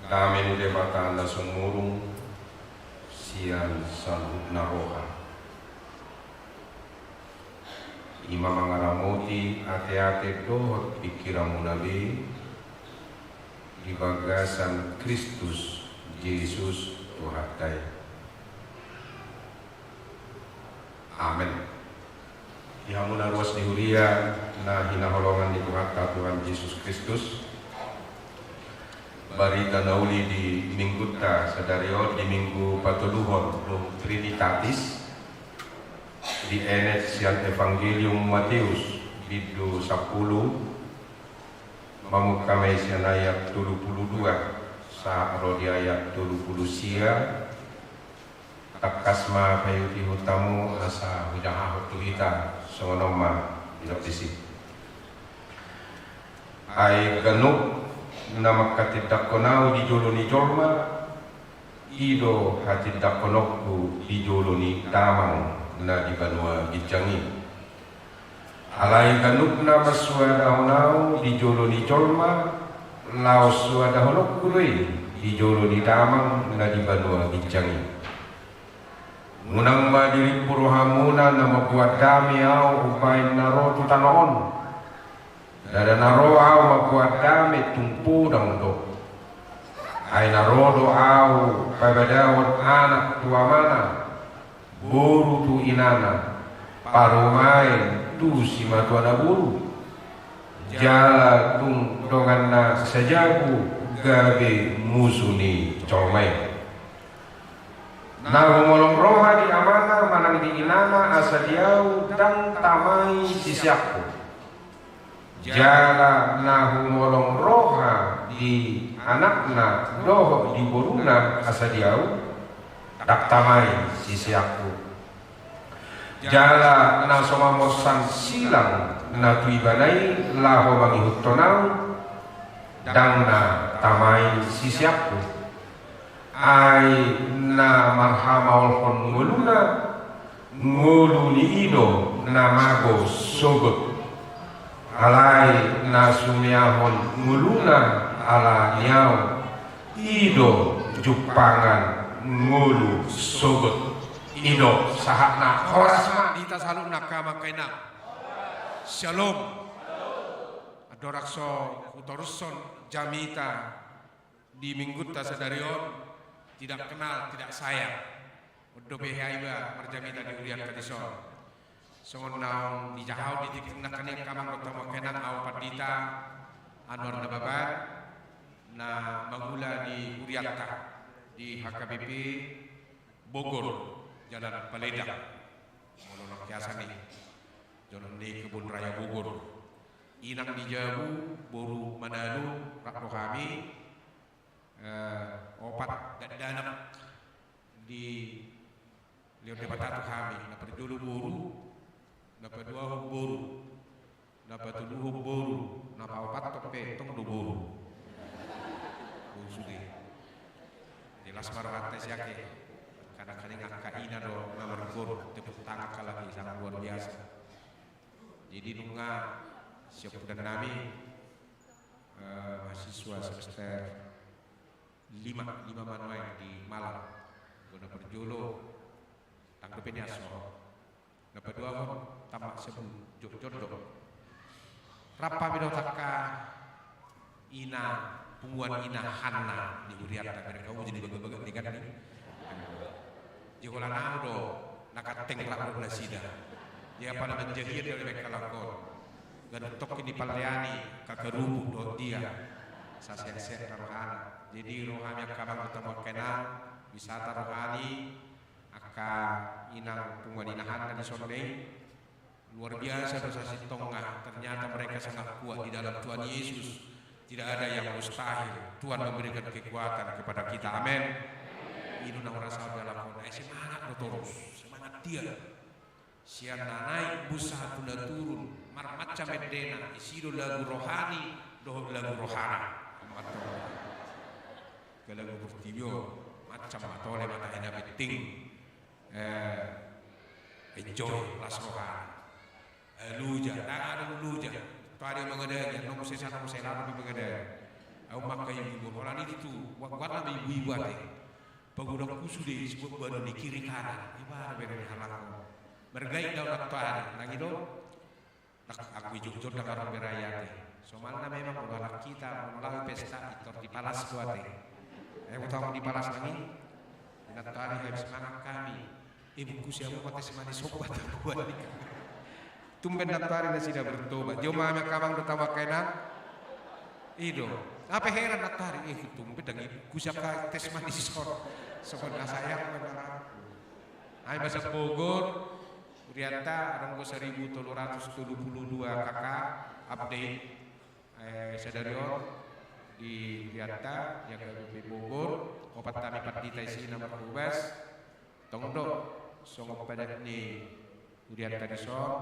Dame ni Debata na sumurung sian saluhutna roha, i ma mangaramoti ateate dohot pingkiranmuna be di bagasan Kristus Jesus Tuhanta i. Amen. Di hamu na ruas ni huria na hinaholongan ni Tuhanta, Tuhan Jesus Kristus, barita na uli di Minggunta sadari on, di Minggu patoluhon dung Trinitatis, dienet sian Evangelium Mateus bindu sampulu, mamungka ma i sian ayat tolu pulu dua sahat ro di ayat tolu pulu sia. Tangkas ma paihutihut hamu asa hujahahon tu hita, songon on ma didok disi. Ai ganup na manghatindanghon ahu di jolo ni jolma, i do hatindanghononku di jolo ni damang na di banua ginjang i. Alai ganup na mansoadahon ahu di jolo ni jolma, laos soadahononku do i di jolo ni damang na di banua ginjang i. Unang ma dirimpu rohamuna na mamboan dame ahu umbahen na ro tu tano on. Ndada na ro ahu mamboan dame, tung podang do. Ai na ro do ahu paibadahon anak tu amana, boru tu inana, parumaen tu simatuana boru. Jala tung dongan na sajabu gabe musu ni jolma i. Na humolong roha di amana manang di inana asa di ahu, ndang tama i siseanku. Jala na humolong roha di anakna dohot di boruna asa di ahu, ndang tama i siseanku. Jala na so mamorsan silang na tu ibana i laho mangihuthon ahu, ndang na tama i siseanku. Ai na marhamaolhon ngoluna, ngolu ni i do na mago sogot. Alai na sumeahon ngoluna ala ni ahu, i do jumpangan ngolu sogot. I do sahatna. Horas ma di hita saluhutna, angka amang, angka inang. Syalom. Andorang so hutarushon jamita di Minggunta sadari on, tidak kenal tidak sayang. On dope hea iba marjamita di hurianta dison. Songon naung dijahahon di tingki nangkaning, angka amang dohot hamu, angka inang, ahu Pandita Anwar Nababan, na mangula di hurianta di H K B P Bogor, Jalan Paledang. Molo nang kiasan i, Jalan ni Kebun Raya Bogor. Inang di jabu, boru Manado, rap do hami, eh, opat dakdanak di lehon Debata tu hami. Na parjolo boru, na paduahon boru, na patoluhon boru, na paopathon pe tong do boru. Boru sude. Jelas ma rohanta sian i. Karena kadang angka ina do na margor, tepuk tangan halak i, sangat luar biasa. Jadi nunga siompudan nami, eh, mahasiswa semester lima, lima ma nuaeng di Malang. Boru na parjolo, tang dope nian so. Na paduahon, tama sebut jotjot do. Rap hami dohot angka ina, punguan inahanna di hurianta, mereka mau jadi bagabaga dengan ni. Jadi holan ahu do na ganteng rap dohot nasida. Jadi apala manjahian do dibaen halak on. Ganup tongkin dipalleani, kakarupuk dohot dia. Asa sehat-sehat rohana. Jadi ro hami, angka amang dohot hamu, angka inang, wisata rohani, angka inang punguan inahanna dison i. Luar biasa do sasintongna. Ternyata mereka sangat kuat di dalam Tuhan Yesus. Tidak ada yang mustahil. Tuhan memberikan kekuatan kepada kita. Amin. I do na hurasa di halak on. Eh, semangat do torus. Semangat dia. Sian na naek, busa tu na turun, marmacam endena, isi do lagu rohani dohot lagu rohana. Angka lagu portibi on, macam ma, tole ma tahe, na penting, eh, enjoy, las rohana. Aluja, ndang adong luja. Tadi mangadai, annon muse sana muse lalo mangadai. Au mangka ibu-ibu, holan i tutu, goarna ma ibu-ibu ate. Pagodangku sude, sibuat banon i kiri kanan, iba na bere ni halak on. Margait do au nantoari, nang i do. Anggo i Jogja ndang adong bere i ate. Somalna memang molo halak hita, molo laho pesta, pintor dipalas do ate. Eh, boto au dipalas nang i. Nantoari habis mangan hami. Ibungkusi hamu ma teh manis opat buat. Tumben nantoari nasida bertobat. Jomma hami angka amang dohot hamu angka inang. I do. Ape heran nantoari. Eh, tumben ndang ibungkusi angka teh manis on. Songon na sayang memang. Ai basa Bogor. Hurianta adong do saribu tolu ratus tolu pulu dua K K update. Eh, sadari on di hurianta, di H K B P Bogor, opat hami pandita isi na marhobas, tong do, songon padat ni hurianta dison,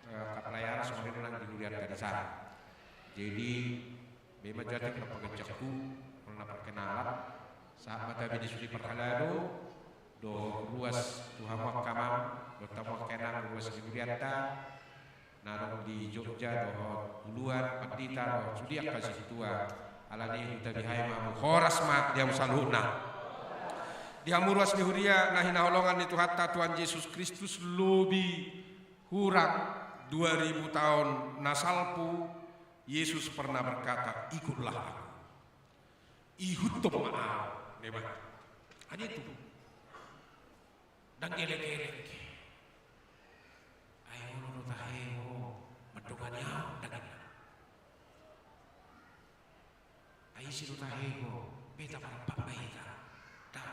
eh, angka pelayanan songon i do nang di hurianta di sana. Jadi, be ma jateng na paganjangku, molo na perkenalan, sahat ma tabi di sudi parhalado, do ruas tu hamu angka amang, dohot hamu angka inang, ruas di hurianta, na adong di Jogja dohot Uluan, pandita dohot sude angka sintua. Alani i hutabi hami ma hamu, horas ma di hamu saluhutna. Di hamu ruas ni huria na hinaholongan ni Tuhanta Tuhan Jesus Kristus, lobi hurang dua ribu taon na salpu, Yesus pernah berkata, "Ikutlah Aku." Ihuthon ma Ahu, ninna. Alani i tutu. Ndang elek-elek. Ai olo do tahe ho mandongani Ahu, ndang ninna. Ai ise do tahe ho, beta marompak ma hita. Ndang.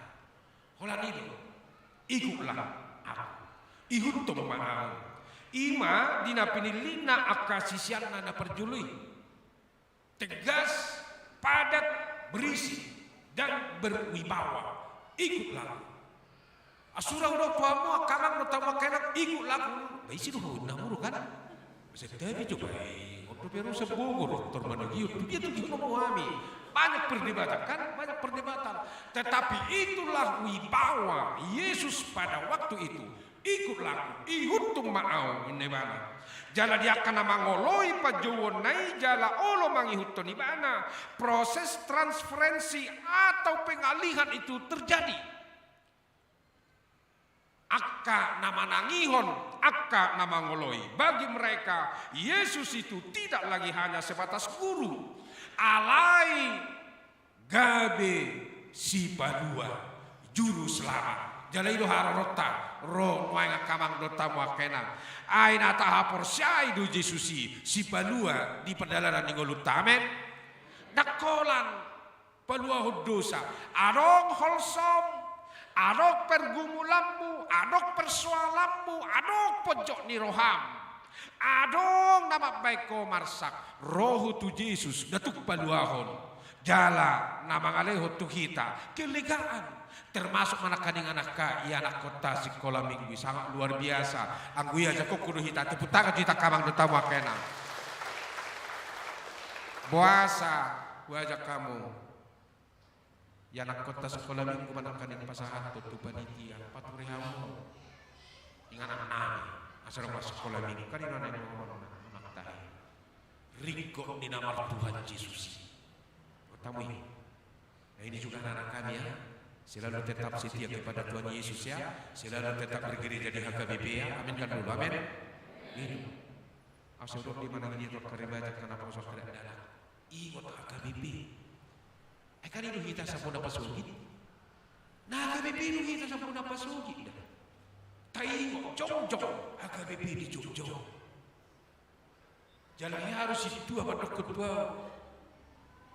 Holan i do. Ikutlah Aku. Ihuthon ma Ahu. I ma di na pinillitna angka siseanna na parjolo i. Tegas, padat, berisi, dan berwibawa. Ikutlah Aku. Asura hudok tu hamu angka amang dohot hamu angka inang, ikutlah Aku. Ba ise do ho, ninna hamu do kan? Santabi jo, ba i, on do pe ro sian Bogor, tor manogihon, tu dia togihon hamu hami. Banyak perdebatan kan? Banyak perdebatan. Tetapi itulah wibawa Yesus pada waktu itu. Ikutlah Aku, ihuthon ma Ahu, ninna Ibana. Jala di angka na mangoloi panjouonna i jala olo mangihuthon Ibana, proses transferensi atau pengalihan itu terjadi. Angka na manangihon, angka na mangoloi, bagi mereka Yesus itu tidak lagi hanya sebatas guru, alai gabe Sipalua, Juru Selamat. Jala i do haroronta, ro nuaeng angka amang dohot hamu angka inang. Ai na tahaporseai do Jesus i, Sipalua di pardalanan ni ngolunta. Amen. Ndang holan paluahon dosa. Adong holsom, adong pergumulanmu, adong persoalanmu, adong ponjot ni roham. Adong na mambahen ho marsak, ro ho tu Jesus, na tung paluahon. Jala na mangalehon tu hita kelegaan. Termasuk ma nangkaningan angka ianakkonta sikola minggu i, sangat luar biasa. Anggo i aja kongku do hita, tepuk tangan tu hita angka amang dohot hamu angka inang. Boasa huajak hamu. Ianakkonta sikola minggu ma nangkaning pasahathon tu panitia, pature hamu. Inganan nami, asa adong ma sikola minggu, kan inganan nami, inganan nami. Ringkot ni na martuhan Jesus i. Dohot hamu i. Nah, ini juga anak-anak kami ya. Selalu tetap setia kepada Tuhan Yesus ya. Selalu tetap bergereja di H K B P ya. Amin kan dulu, amin. Itu. Asa adong di mana dia tu kare baca karena poso kare dalam. Ingot H K B P. Ai kan i do hita sampuna pasogit. Na H K B P do hita sampuna pasogit da. Taingot jongjong H K B P di jongjong. Jala hea do sintua mandokkon tu ahu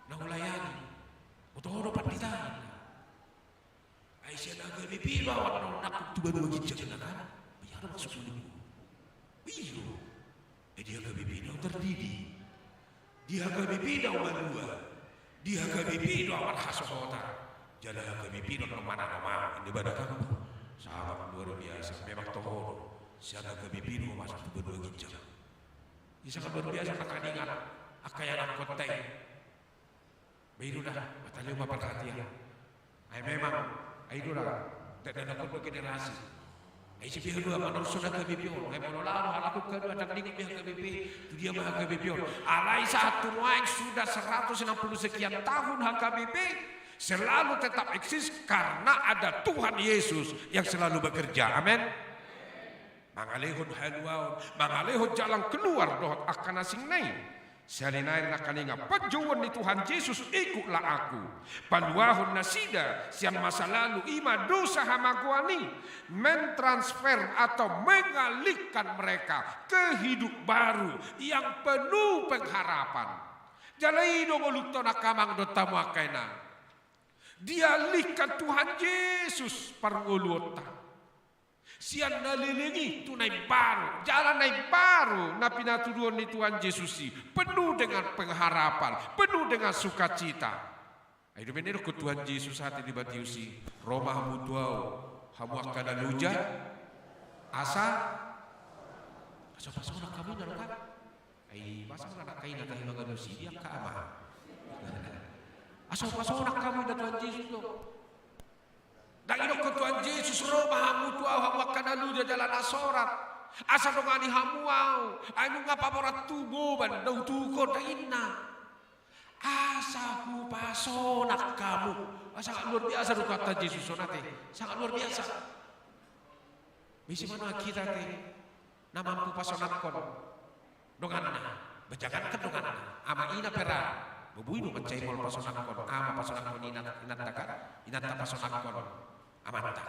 na hulayani. Boto ho do pandita. Ai sian H K B P do ahu na nangkok tu banua ginjang na kan. Ai adong maksud ni. Iyo. Ai di H K B P do ahu tardidi. Di H K B P do ahu malua. Di H K B P do ahu marhasohotan. Jala H K B P do na manang manang. Ini badak kamu. Sangat luar biasa. Memang toho do. Sian H K B P do masuk tu banua ginjang. Ia sangat luar biasa nangkaningan angka ianakkonta i. Ba i do da, matalio ma parhatian. Ai memang, ai do da, ndang, ndang adong do generasi. Ai ise be haduan manorson H K B P on? Ai molo laho halak on haduan, ndang diingot be H K B P, tu dia ma H K B P on? Alai sahat tu nuaeng sudah seratus enam puluh sekian tahun H K B P selalu tetap eksis karena ada Tuhan Yesus yang selalu bekerja. Amin. Mangalehon haluaon, mangalehon jalan keluar dohot angka na asing na i. Sahali nai nangkaningan, panjouon ni Tuhan Jesus, ikutlah Aku. Paluahon nasida sian masa lalu, i ma dosa hamagoan i, mentransfer atau mengalihkan mereka ke hidup baru yang penuh pengharapan. Jala i do ngolunta on angka amang dohot hamu angka inang. Dialihkan Tuhan Jesus parngoluonta. Sian na leleng i tu na imbaru, jala na imbaru na pinatuduhon ni Tuhan Jesus i, penuh dengan pengharapan, penuh dengan sukacita. Ai dope na idokkon Tuhan Jesus ate di Matius i, ro ma hamu tu Ahu, hamu angka na loja, asa, asa pasonang hamu, inna do kan? Ai masa mula nangkaningan tahe mangalusi di angka ama. Asa pasonang hamu, inna Tuhan Jesus do. Ndang idokkon Tuhan Jesus, ro ma hamu tu Ahu, hamu angka na loja jala na sorat, asa dongani hamu Ahu. Ai nunga paborat tu boban do hutuhuk on, ndang, inna. Asa hupasonang hamu. Asa sangat luar biasa do Tuhan Jesus on ate. Sangat luar biasa. Misi mana kita te na mampu pasonangkon donganna, jangankan donganna, ama ina pe ra. Boi do mansai molo pasonangkon ama, pasonangkon ina, inanta kan, inanta pasonangkon amanta.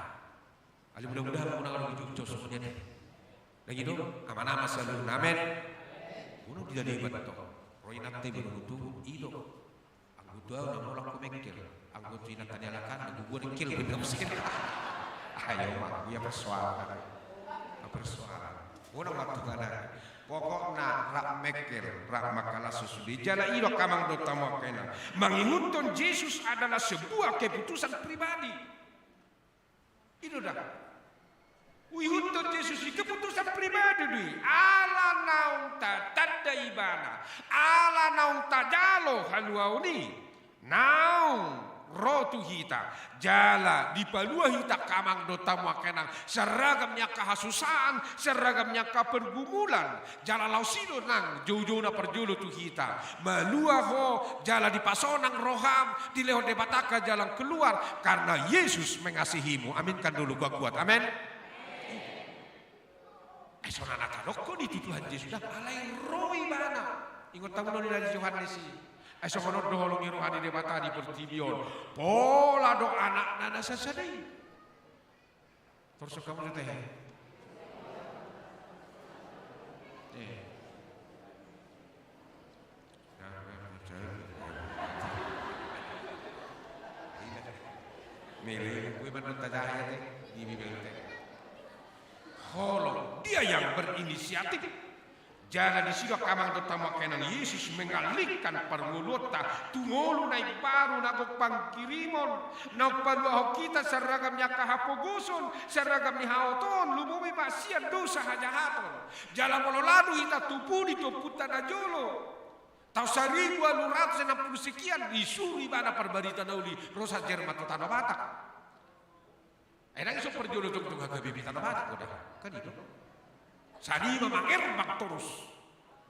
Alai mudah-mudahan unang adong di Jogja songon i ate. Lagi do, aman-aman selalu. Amen. Unang di daliban to. Ro inanta i baru tu i do. Anggo tu ahu na mulak ho mengkel, anggo tu inanta ni halak an na guguan engkel be na muse. Ayo ma, ia persoalan. Persoalan. Bona ma tu halak an. Pokokna rap mengkel, rap mangkalashon sude. Jala i do angka amang dohot hamu angka inang. Mangihuthon Jesus adalah sebuah keputusan pribadi. I do da. Huihuthon Jesus i keputusan pribadi do i. Ala naung tatanda ibana, ala naung tajalo haluaon i, naung ro tu hita, jala dipalua hita angka amang dohot hamu angka inang, sian ragam ni angka hasusaan, sian ragam ni angka pergumulan, jala laos i do nang joujou na parjolo tu hita. Malua ho, jala dipasonang roham, dilehon Debata angka jalan keluar, karena Yesus mengasihimu. Aminkan dulu kuat-kuat. Amen. Ai songon na tadokkon i tu Tuhan Jesus, ndang, alai ro ibana. Ingot hamu do na di Johannes i. Ai songon on do holong ni roha ni Debata di portibi on. Pola do Anakna na sasada i. Torus hamu ate. Eh. Mele, gue mana tajahe ate, di Bibel te. Holong, dia yang berinisiatif. Jala disi do angka amang dohot hamu angka inang, Yesus mengalihkan parngoluonta tu ngolu na imbaru na gok pangkirimon, naung paluahon hita sian ragam ni angka hapogoson, sian ragam ni haotoon, lumobi ma sian dosa hajahaton. Jala molo laho hita tu pudi tu ompunta na jolo, taon saribu ualu ratus enam puluh sekian, disuru ibana parbarita na uli ro sian Jerman tu Tanah Batak. Ai ndang ison parjolo jongjong H K B P Tanah Batak, godang. Kan i do. Sadi ma mangerbang torus.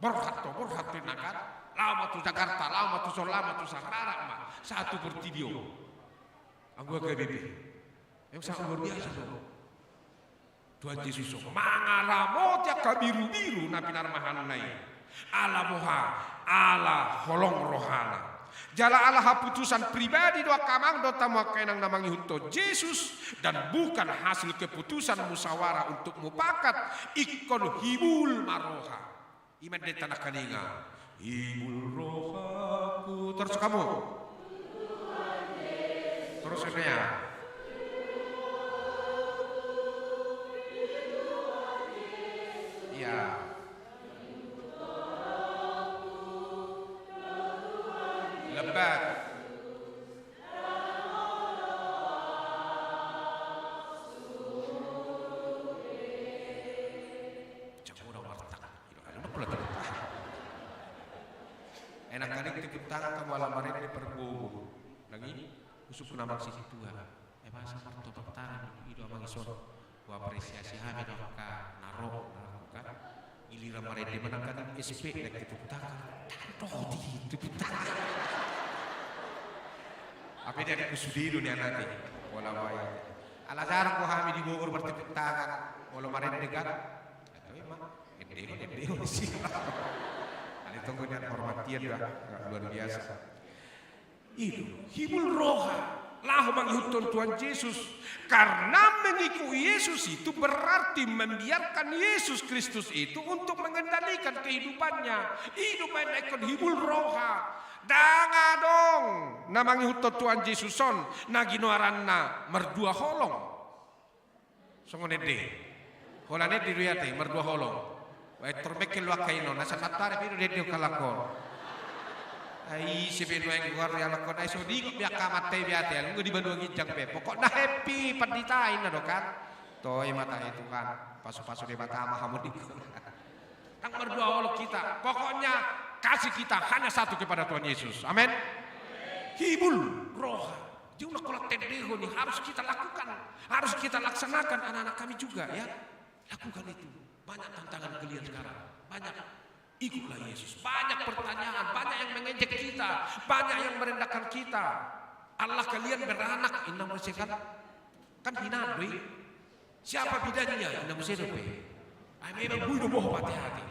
Borhat do, borhat do inna kan. Laho ma tu Jakarta, laho ma tu Solo, laho ma tu Sahara ma. Sahat tu portibi on. Anggo H K B P. Emang sangat luar biasa do. Tuhan Jesus on mangaramoti angka birubiru na pinarmahanna i. Ala boha, ala holong rohana. Jala ala haputusan pribadi do angka amang dohot hamu angka inang na mangihuthon Jesus, dan bukan hasil keputusan musyawarah untuk mupakat, ingkon hibul ma roha. I ma didok nangkaningan. Hibul rohaku. Torus hamu. Torus, ya. Iya. Lebat. Jang muna warteg. Ado na pula tepuk tangan. Enak kali tepuk tangan, kamu ala marende parbobo. Lagi usuk nama si tua. Eh, masa martepuk tangan, i do amang ison. Huapresiasi hami do angka na ro, na ro kan. Giliran marende manang kan S P dan ketutup tangan. Tangan roti itu tangan. Apa dia kusudiru ni anak ni. Bola waya. Ala jarang ko hami di Bogor bertepuk tangan. Molo marende kan. Atau emang ende ende sih. Ada tunggu dan hormatian dah. Luar biasa. Itu, hibul roha, laho mangihuthon Tuhan Jesus. Karena mengikuti Yesus itu berarti membiarkan Yesus Kristus itu untuk mengendalikan kehidupannya. Hidup main ekon hibul roha. Ndang adong na mangihuthon Tuhan Jesus on na ginoaranna mardua holong. Songon ende. Holan ende do ia te, mardua holong. Wah, tormekkel lo angka ino, na santabi do dende halak on. Ai ise be nuaeng goar ni halak on, ai so diingot be angka amanta i be ia te, nunga di banua ginjang be. Pokokna happy pandita inna do kan. Toe ma tahe Tuhan, pasu-pasu Debata ma hamu di. Ndang mardua holong kita. Pokoknya kasih kita hanya satu kepada Tuhan Yesus. Amin. Hibul roha. Jadi, na holan tendehon i harus kita lakukan, harus kita laksanakan, anak-anak kami juga, ya. Lakukan itu. Banyak tantangan kalian sekarang. Banyak. Ikutlah Yesus. Banyak pertanyaan, banyak yang mengejek kita, banyak yang merendahkan kita. Allah kalian beranak, inna muse kan? Kan hinaan do i. Siapa bidannya? Inna muse dope. Ai memang boi do boho pate hati.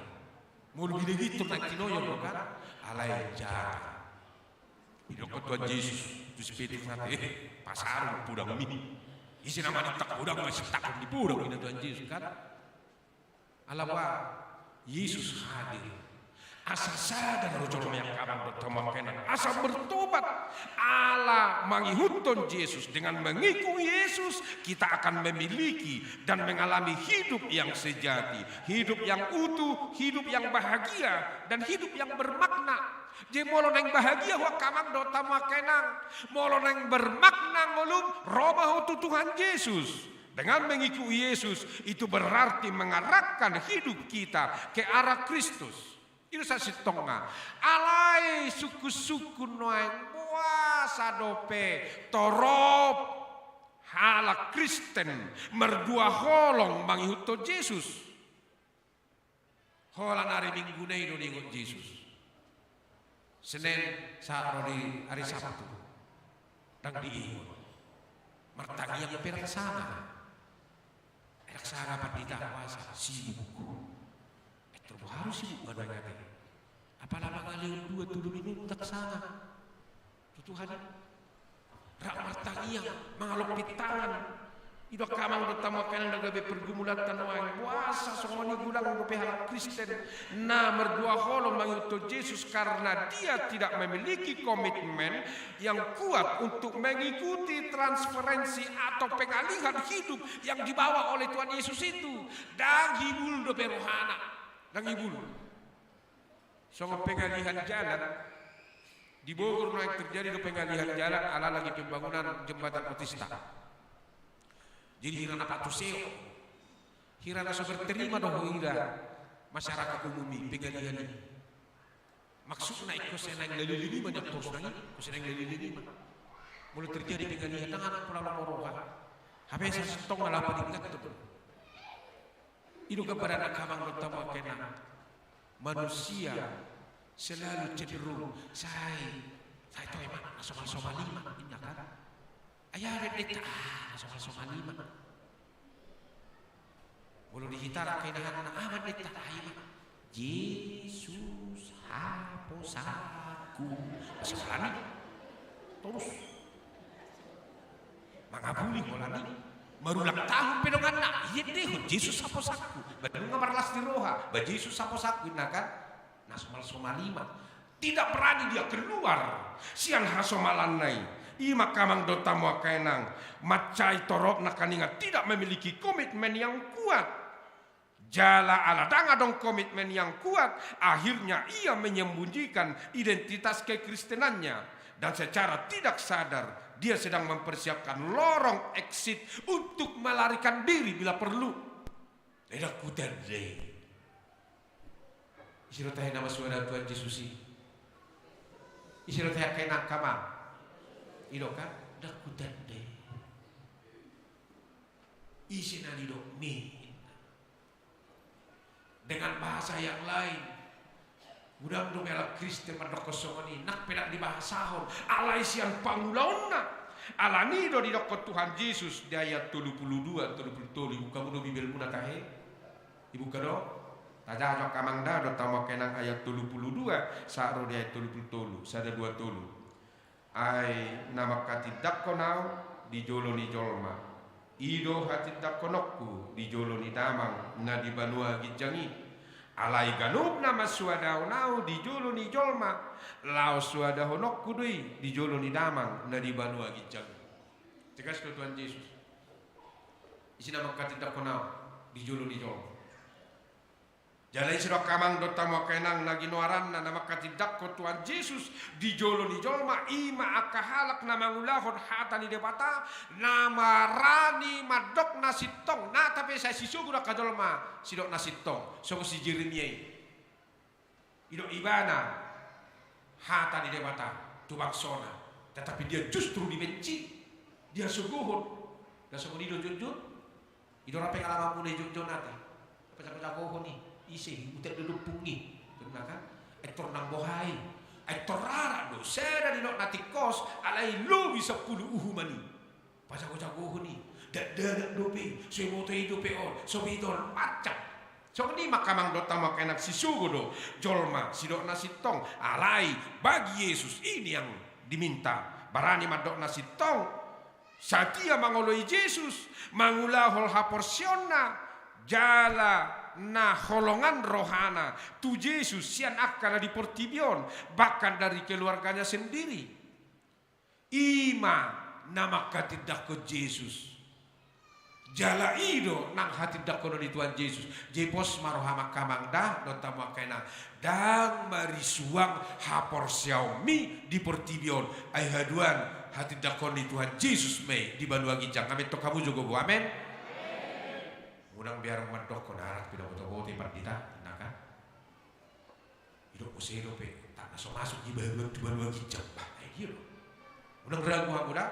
Molo bida gitu na tinoyo do kan? Alai jahat. Didok Tuhan Jesus tu si Petrus nate, eh, pasaru podangmi. Ise na manintak podang, masintahon di podang, ninna Tuhan Jesus kan. Ala boha, Jesus hadir. Asa sadar jolma i angka amang dohot hamu angka inang. Asa bertobat. Ala mangihuthon Jesus, dengan mengikuti Yesus, kita akan memiliki dan mengalami hidup yang sejati, hidup yang utuh, hidup yang bahagia, dan hidup yang bermakna. Jadi molo naeng bahagia ho angka amang dohot hamu angka inang, molo naeng bermakna ngolum, ro ma ho tu Tuhan Jesus. Dengan mengikuti Yesus, itu berarti mengarahkan hidup kita ke arah Kristus. I do sasintongna. Alai sungkun-sungkun nuaeng, boasa dope torop halak Kristen mardua holong mangihuthon Jesus. Holan ari Minggu na i do diingot Jesus. Senin sahat ro di ari Sabtu. Ndang diingot. Martangiang pe ndang sanga. Ndang sanga pandita, boasa, sibuk. Eh, tor boha do sibuk nganu ate. Apala mangalehon dua tolu minut ndang sanga. Tu Tuhan i. Rap martangiang, mangalompit tangan. I do angka amang dohot hamu angka inang na gabe pergumulanta nuaeng. Boasa songon i godang dope halak Kristen na mardua holong mangihuthon Jesus karena dia tidak memiliki komitmen yang kuat untuk mengikuti transferensi atau pengalihan hidup yang dibawa oleh Tuhan Yesus itu. Ndang hibul dope rohana. Ndang hibul. Songon pengalihan jalan, di Bogor nuaeng terjadi do pengalihan jalan ala lagi pembangunan jembatan otista. Jadi hira na patuseon, hira na so berterima do ho ira masyarakat umum i pengalihan i. Maksudna ingkon sai naeng leleng i ma, nian torus nai, ingkon sai naeng leleng i ma. Molo terjadi pengalihan, ndang adong pola lomo roha. Hape sasintongna laho padingathon. I do gambaran angka amang dohot hamu angka inang. Manusia selalu cenderung, sai, sai toe ma, na somal-somal i ma, ninna kan. Ai aha do endenta, ah, na somal-somal i ma. Molo di hita angka inang, aha ma endenta, ah, i ma. Jesus haposanku. Masih berani. Torus. Mangabuli holan i. Marulang tahun pe donganna. Iendehon Jesus haposanku. Ba nunga marlas ni roha. Ba Jesus haposanku, ninna kan. Na somal-somal i ma. Tidak berani dia keluar sian hasomalanna i. I ma angka amang dohot hamu angka inang. Mansai torop nangkaningan tidak memiliki komitmen yang kuat. Jala ala ndang adong komitmen yang kuat, akhirnya ia menyembunyikan identitas kekristenannya. Dan secara tidak sadar, dia sedang mempersiapkan lorong exit untuk melarikan diri bila perlu. Ndang hutanda. Ise do tahe na masuada Tuhan Jesus i? Ise do tahe angka inang, angka amang? I do kan? Ndang hutanda. Ise na nidok ni? Dengan bahasa yang lain, godang do halak Kristen mandokkon songon i, nang pe ndang dibahasahon, alai sian pangulaonna. Alani i do didokkon Tuhan Jesus di ayat tolu pulu dua, tolu pulu tolu, ibuka hamu do Bibelmuna tahe? Ibuka do? Tajaha jo angka amang da dohot hamu angka inang, ayat tolu pulu dua sahat ro di ayat tolu pulu tolu, sada dua tolu. Ai na manghatindanghon Ahu di jolo ni jolma, i do hatindanghononku di jolo ni Damang na di banua ginjang i. Alai ganup na mansoadahon Ahu di jolo ni jolma, laos soadahononku do i di jolo ni Damang na di banua ginjang i. Tegas do Tuhan Jesus. Ise na manghatindanghon Ahu di jolo ni jolma? Jala ise do angka amang dohot hamu angka inang na ginoaranna na manghatindanghon Tuhan Jesus di jolo ni jolma? I ma angka halak na mangulahon hata ni Debata, na barani mandok na sintong. Na, tapi sai sisogo do angka jolma sidok na sintong, songon si Jeremia i. Didok ibana hata ni Debata tu bangsona, tetapi dia justru dibenci, dihasogohon. Ndang songon i do jotjot? I do rap pe pengalamanmuna i jotjot ate? Pajagojagohon i, ise i, utek do dompung i. Tong na kan? Ai tor nang boha i. Ai tor arak do, sada nidok na tingkos, alai lobi sampulu uhuman i. Pajagojagohon i, dakdanak dope, so iboto i dope on, so binoto on, macam. Songon i ma angka amang dohot hamu angka inang, sisogo do jolma sidok na sintong. Alai bagi Yesus ini yang diminta, barani mandok na sintong, satia mangoloi Jesus, mangulahon haporseaonna, jala na holongan rohana tu Jesus sian angka na di portibi on, bahkan dari keluarganya sendiri. I ma na manghatindanghon Jesus. Jala i do nang hatindanghonon ni Tuhan Jesus. Jadi pos ma roham angka amang da dohot hamu angka inang, ndang marisuang haporseaonmi di portibi on, ai haduan hatindanghonon ni Tuhan Jesus ma i di banua ginjang. Amen, tong hamu jo gogo, amen. Unang biar mandokkon arak pe na botoboto i pandita, na kan? Didok muse dope, tak na so masuk di banua, tu banua ginjang. Bah, ai dia do. Unang ragu hamu da.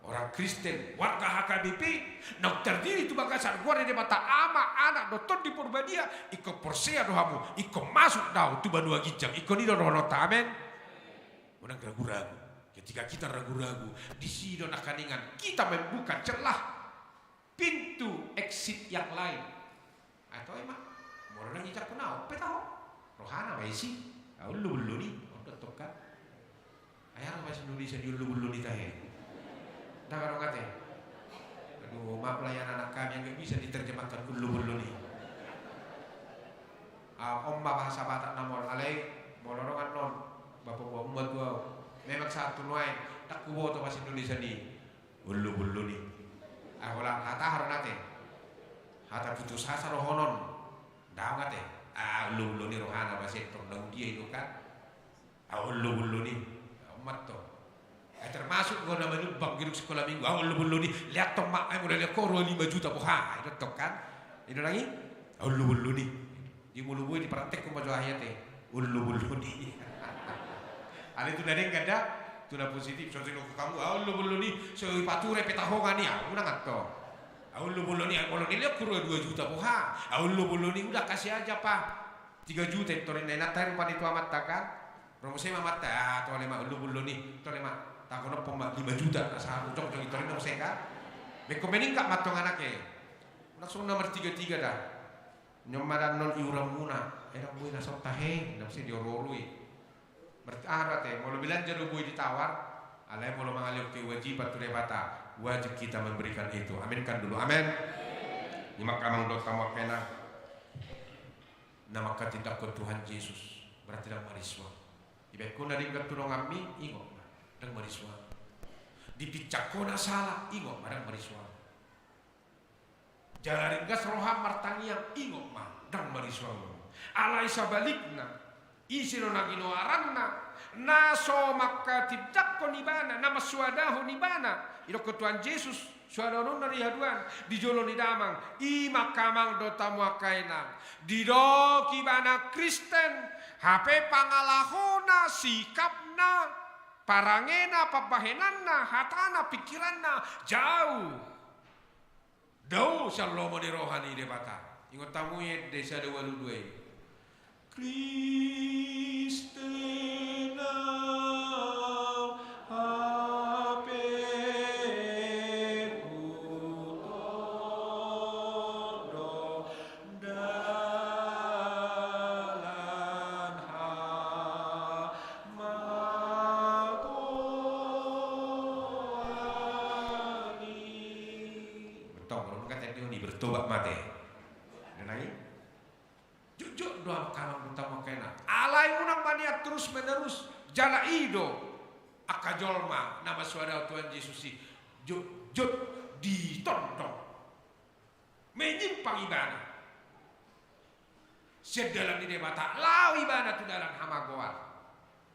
Orang Kristen, warga H K B P, naung tardiri tu bagasan goar ni Debata Ama, Anak dohot Tondi Porbadia, ingkon porsea do hamu, ingkon masuk do hamu tu banua ginjang, ingkon i do dohononta, amen. Unang ragu-ragu. Ketika kita ragu-ragu, di sini do nangkiningan kita membuka celah pintu exit yang lain. Atau emang molo na nginjak pun au pe taho. Rohana ma isi. Au lu bulu ni. Ondo tokan. Ayah bahasa Indonesia di lu bulu ni tahe. Dah karo kate. Aduh, maaf lah ya anak kami yang nggak bisa diterjemahkan lu bulu ni. Ah, om ma bahasa Batak na molo alai molo rongan non. Bapak buah umat gua. Memang satu nuain. Tak kuboto bahasa Indonesia ni. Ullu-ullu ni. Ah, holan hata aha do ate? Hata putus asa dohonon. Ndang ate. Ah, ullu-ullu ni rohana ba sentong ndang dia i do kan. Ah, ullu-ullu ni. Amat to. Eh, termasuk do na manumbang gedung sekolah minggu. Ah, ullu-ullu ni. Lihat tong mak, eh, mulai lihat ko rua lima juta boha. Itu tong kan. Itu lagi. Ah, ullu-ullu ni. Di mulu bue di praktek ko majo ahi ate. Ullu-ullu ni. Alai tu na denggan da, tu na positif, so tengok kamu, ah, ullu-ullu ni, so ipature pe taho nga ni, ah, unang antong. Ah, ullu-ullu ni, ah, molo ni lihat kurang dua juta boha. Ah, ullu-ullu ni, udah kasih aja, Pak. Tiga juta itu rinda, enak tahu rupanya itu amat kan. Romo saya amat, ah, tole ma, ullu-ullu ni, tole ma. Takon opo ma, lima juta, asa ujok-ujok itu rinda saya kan. Beko meningkat matong anaknya. Langsung nomor tiga-tiga dah. Nyom ma dan non iuran muna, eh, ndang boi na sonta he, ndang se diorolui. Berarti aha do ate, molo belanja do boi ditawar, alai molo mangalehon kewajiban tu Debata, wajib kita memberikan itu. Amin kan dulu, amin. Ima amang dohot hamu angka inang. Na mangkatindangkon Tuhan Jesus, berarti ndang marisuang. Dibaen ho na denggan tu donganmi, ingot ma, ndang marisuang. Dipinsang ho na sala, ingot ma, ndang marisuang. Jala ringgas roham martangiang, ingot ma, ndang marisuang. Alai sabalikna, ise do na ginoaranna, na so mangkatindangkon ibana, na mansoadahon ibana, idokkon Tuhan Jesus, soadahononna di haduan, di jolo ni Damang, ima amang dohot hamu angka inang, didok ibana Kristen, hape pangalahona, sikapna, parangena, pambahenanna, hatana, pingkiranna, jauh. Dao sian lomo ni roha ni Debata. Ingot hamu i ende sada ualu dua i. Kristen au, hape hutondong dalan hamagoan i. Bertobat, bertobat mate. Denai. Jotjot do angka amang dohot hamu angka inang. Alai unang ma nian terus menerus. Jala i do angka jolma na masuada Tuhan Jesus i. Jotjot ditondong. Menyimpang ibana sian dalan ni Debata, laho ibana tu dalan hamagoan.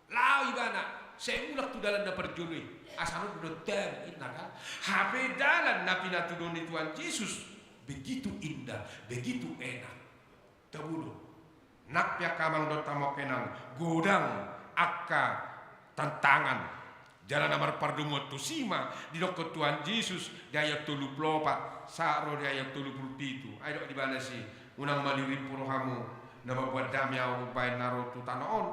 Laho ibana sai mulak tu dalan na parjolo i. Asa ro do dohot hami inna kan. Hape dalan na pinatuduhon ni Tuhan Jesus begitu indah, begitu enak. Tabo do. Nang pe angka amang dohot hamu angka inang, godang angka tantangan. Jala na marpardomuan tusi ma didokkon Tuhan Jesus di ayat tolu pulu opat sahat ro di ayat tolu pulu pitu. Ai didok di bagas i, unang ma dirimpu rohamu, na mambuat dame Ahu umbahen na ro tu tano on.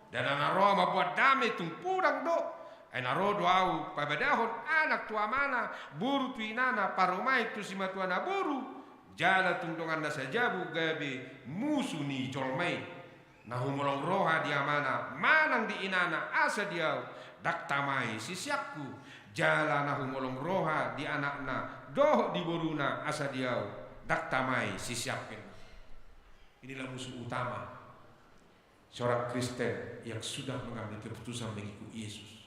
Ndada na ro Ahu mambuat dame, tung podang do. Ai na ro do Ahu pabadahon anak tu amana, boru tu inana, parumaen tu simatuana boru, jala tung dongan na sajabu gabe musu ni jolma i. Na humolong roha di amana manang di inana asa di Ahu, ndang tama i siseanku. Jala na humolong roha di anakna dohot di boruna asa di Ahu, ndang tama i siseanku. Inilah musuh utama seorang Kristen yang sudah mengambil keputusan mengikut Yesus.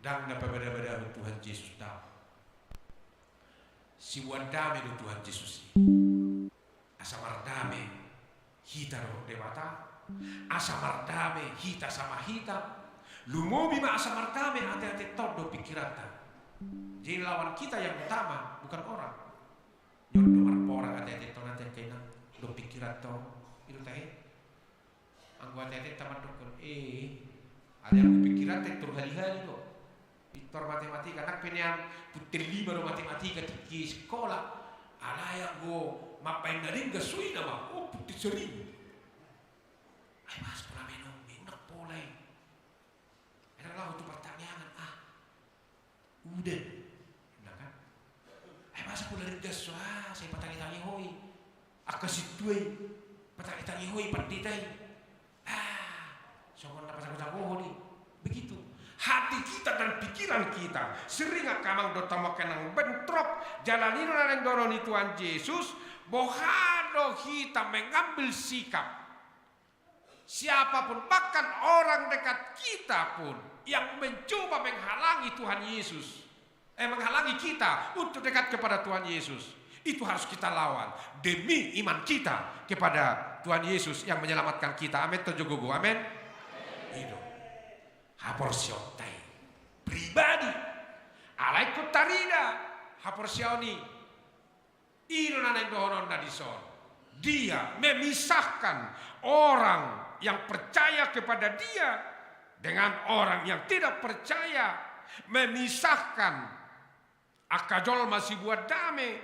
Ndang na pabadabadahon Tuhan Jesus, ndang. Siboan dame do Tuhan Jesus i. Asa mardame hita dohot Debata, asa mardame hita sama hita. Lumobi ma asa mardame ateatenta on dohot pingkiranta. Jadi lawan kita yang utama, bukan orang. Nyondo marporang ateatenta on, ate angka inang, dohot pingkiranta on. I do tahe. Anggo ateatenta mandokkon, eh, alai anggo pingkiranta pintor halihali do. Pintor matematika, nang pe nian punten lima do matematika tingki sikola. Alai anggo mambaen na denggan, so i nama, oh, punten saribu. Ai boasa pola main on, main nang pola i. Ai ndang laho tu partangiangan, ah. Udan. Nah kan. Ai boasa pola ringgas, ah, sai patangitangi ho i. Angka sintua i. Patangitangi ho i pandita i. Ah, songon na pasagosagohon i. Begitu. Hati kita dan pikiran kita sering angka amang dohot hamu angka inang bentrok. Jala i do na naeng dohonon ni Tuhan Jesus, boha do hita mengambil sikap. Siapapun, bahkan orang dekat kita pun yang mencoba menghalangi Tuhan Yesus, eh, menghalangi kita untuk dekat kepada Tuhan Yesus, itu harus kita lawan demi iman kita kepada Tuhan Yesus yang menyelamatkan kita. Amin, tonjok gogo. Amin. I do. Haporseaonta i pribadi. Alai ingkon tarida haporseaon i. I do na naeng dohononna dison. Dia memisahkan orang yang percaya kepada Dia dengan orang yang tidak percaya, memisahkan angka jolma siboan dame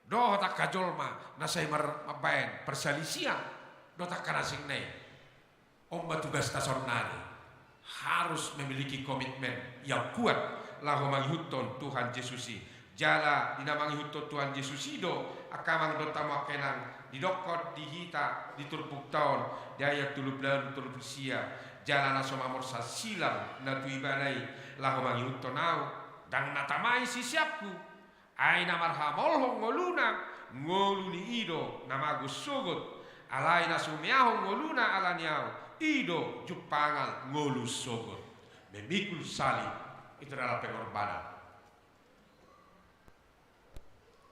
dohot angka jolma na sai mar-, mambaen persalisian dohot angka na asing na i. On ma tugasta saonnari, harus memiliki komitmen yang kuat laho mangihuthon Tuhan Jesus i. Jala di na mangihuthon Tuhan Jesus i do, angka amang dohot hamu angka inang, didokkon di hita di turpukta on, di ayat tolu pulu ualu, tolu pulu sia, jala na so mamorsan silang na tu ibana i laho mangihuthon Ahu, ndang na tama i siseanku. Ai na marhamolhon ngoluna, ngolu ni i do na mago sogot. Alai na sumeahon ngoluna ala ni Ahu, i do jumpangal ngolu sogot. Memikul salib itu adalah pengorbanan.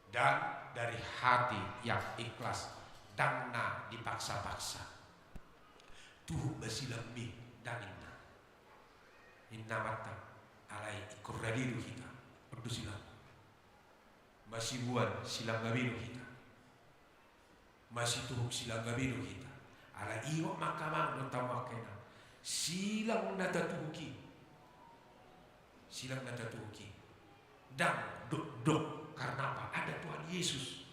Dan dari hati yang ikhlas, ndang na dipaksa-paksa. Tuhuk ma silangmi, ndang inna. Inna mantap, alai ingkon rade do hita. On do silang. Masiboan silang gabe do hita. Masituhuk silang gabe do hita. Alai ingot ma angka amang dohot hamu angka inang. Silang na tatuhuk i. Silang na tatuhuk i. Ndang dokdok. Karena apa? Ada Tuhan Yesus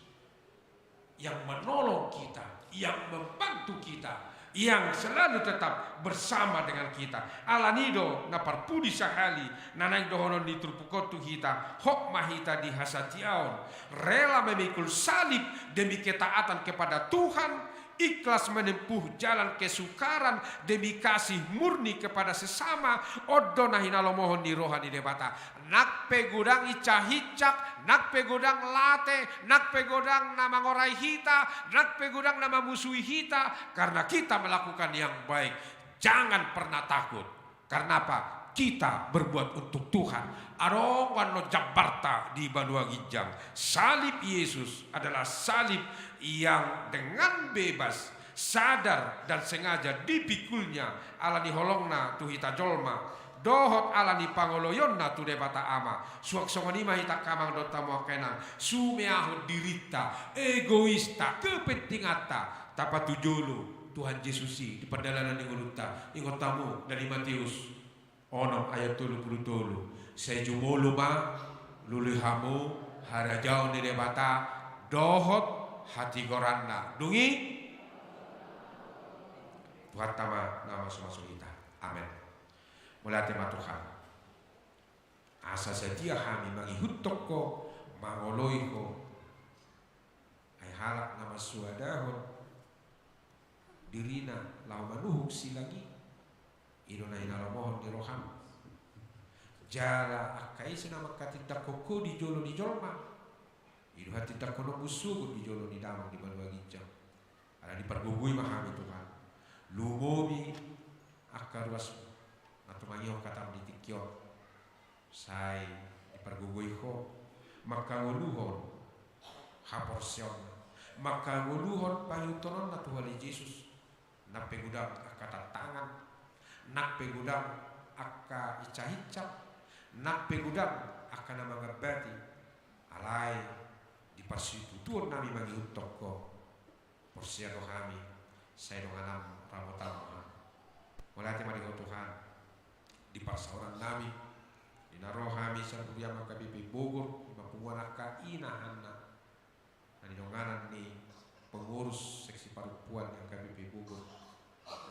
yang menolong kita, yang membantu kita, yang selalu tetap bersama dengan kita. Alani do na parpudi sahali na naeng dohonon ni turpuk on tu hita, hot ma hita di hasatiaon, rela memikul salib demi ketaatan kepada Tuhan, ikhlas menempuh jalan kesukaran demi kasih murni kepada sesama. On do na hinalomohon ni roha ni Debata. Nang pe godang incak-incak, nang pe godang late, nang pe godang na mangorai hita, nang pe godang na mamusui hita, karena kita melakukan yang baik, jangan pernah takut. Karena apa? Kita berbuat untuk Tuhan. Adong annon jambarta di banua ginjang. Salib Yesus adalah salib yang dengan bebas, sadar dan sengaja dipikulnya alani holongna tu hita jolma, dohot alani pangoloionna tu Debata Ama. Suang songon i ma hita angka amang dohot hamu angka inang, sumeahon dirinta, egoista, kepentinganta tapatujolo Tuhan Jesus i di pardalanan ni ngolunta. Ingot hamu na di Mateus onom ayat tolu pulu tolu: Sai jumolo ma, lului hamu harajaon ni Debata dohot hatigoranna. Dung i Tuhanta ma na mamasu-masu hita. Amen. Mauliate ma Tuhan. Asa sadia hami mangihuthon Ho, mangoloi Ho. Ai halak na mansoadahon dirina laho manuhuk silang i, i do na hinalomohon ni roham. Jala angka ise na manghatindanghon Ho di jolo ni jolma, i do hatindangkononmu sogot di jolo ni Damang di banua ginjang. Ala dipargogoi ma hami Tuhan. Lumobi angka ruasmu na tumangihon hatam di tingki on. Sai dipargogoi Ho, manghangoluhon haporseaonna, manghangoluhon pangihuthononna tu Ho ale Jesus. Nang pe godang angka tantangan, nang pe godang angka incak-incak, nang pe godang angka na mangambati, alai di parsitutuonnami mangihuthon Ho, porsea do hami, sai donganan ramotan ma hami. Mauliate ma di Ho Tuhan, di parsaorannami, di na ro hami sian huriam H K B P Bogor, i ma punguan angka inahanna na nidonganan ni pengurus seksi parompuan H K B P Bogor,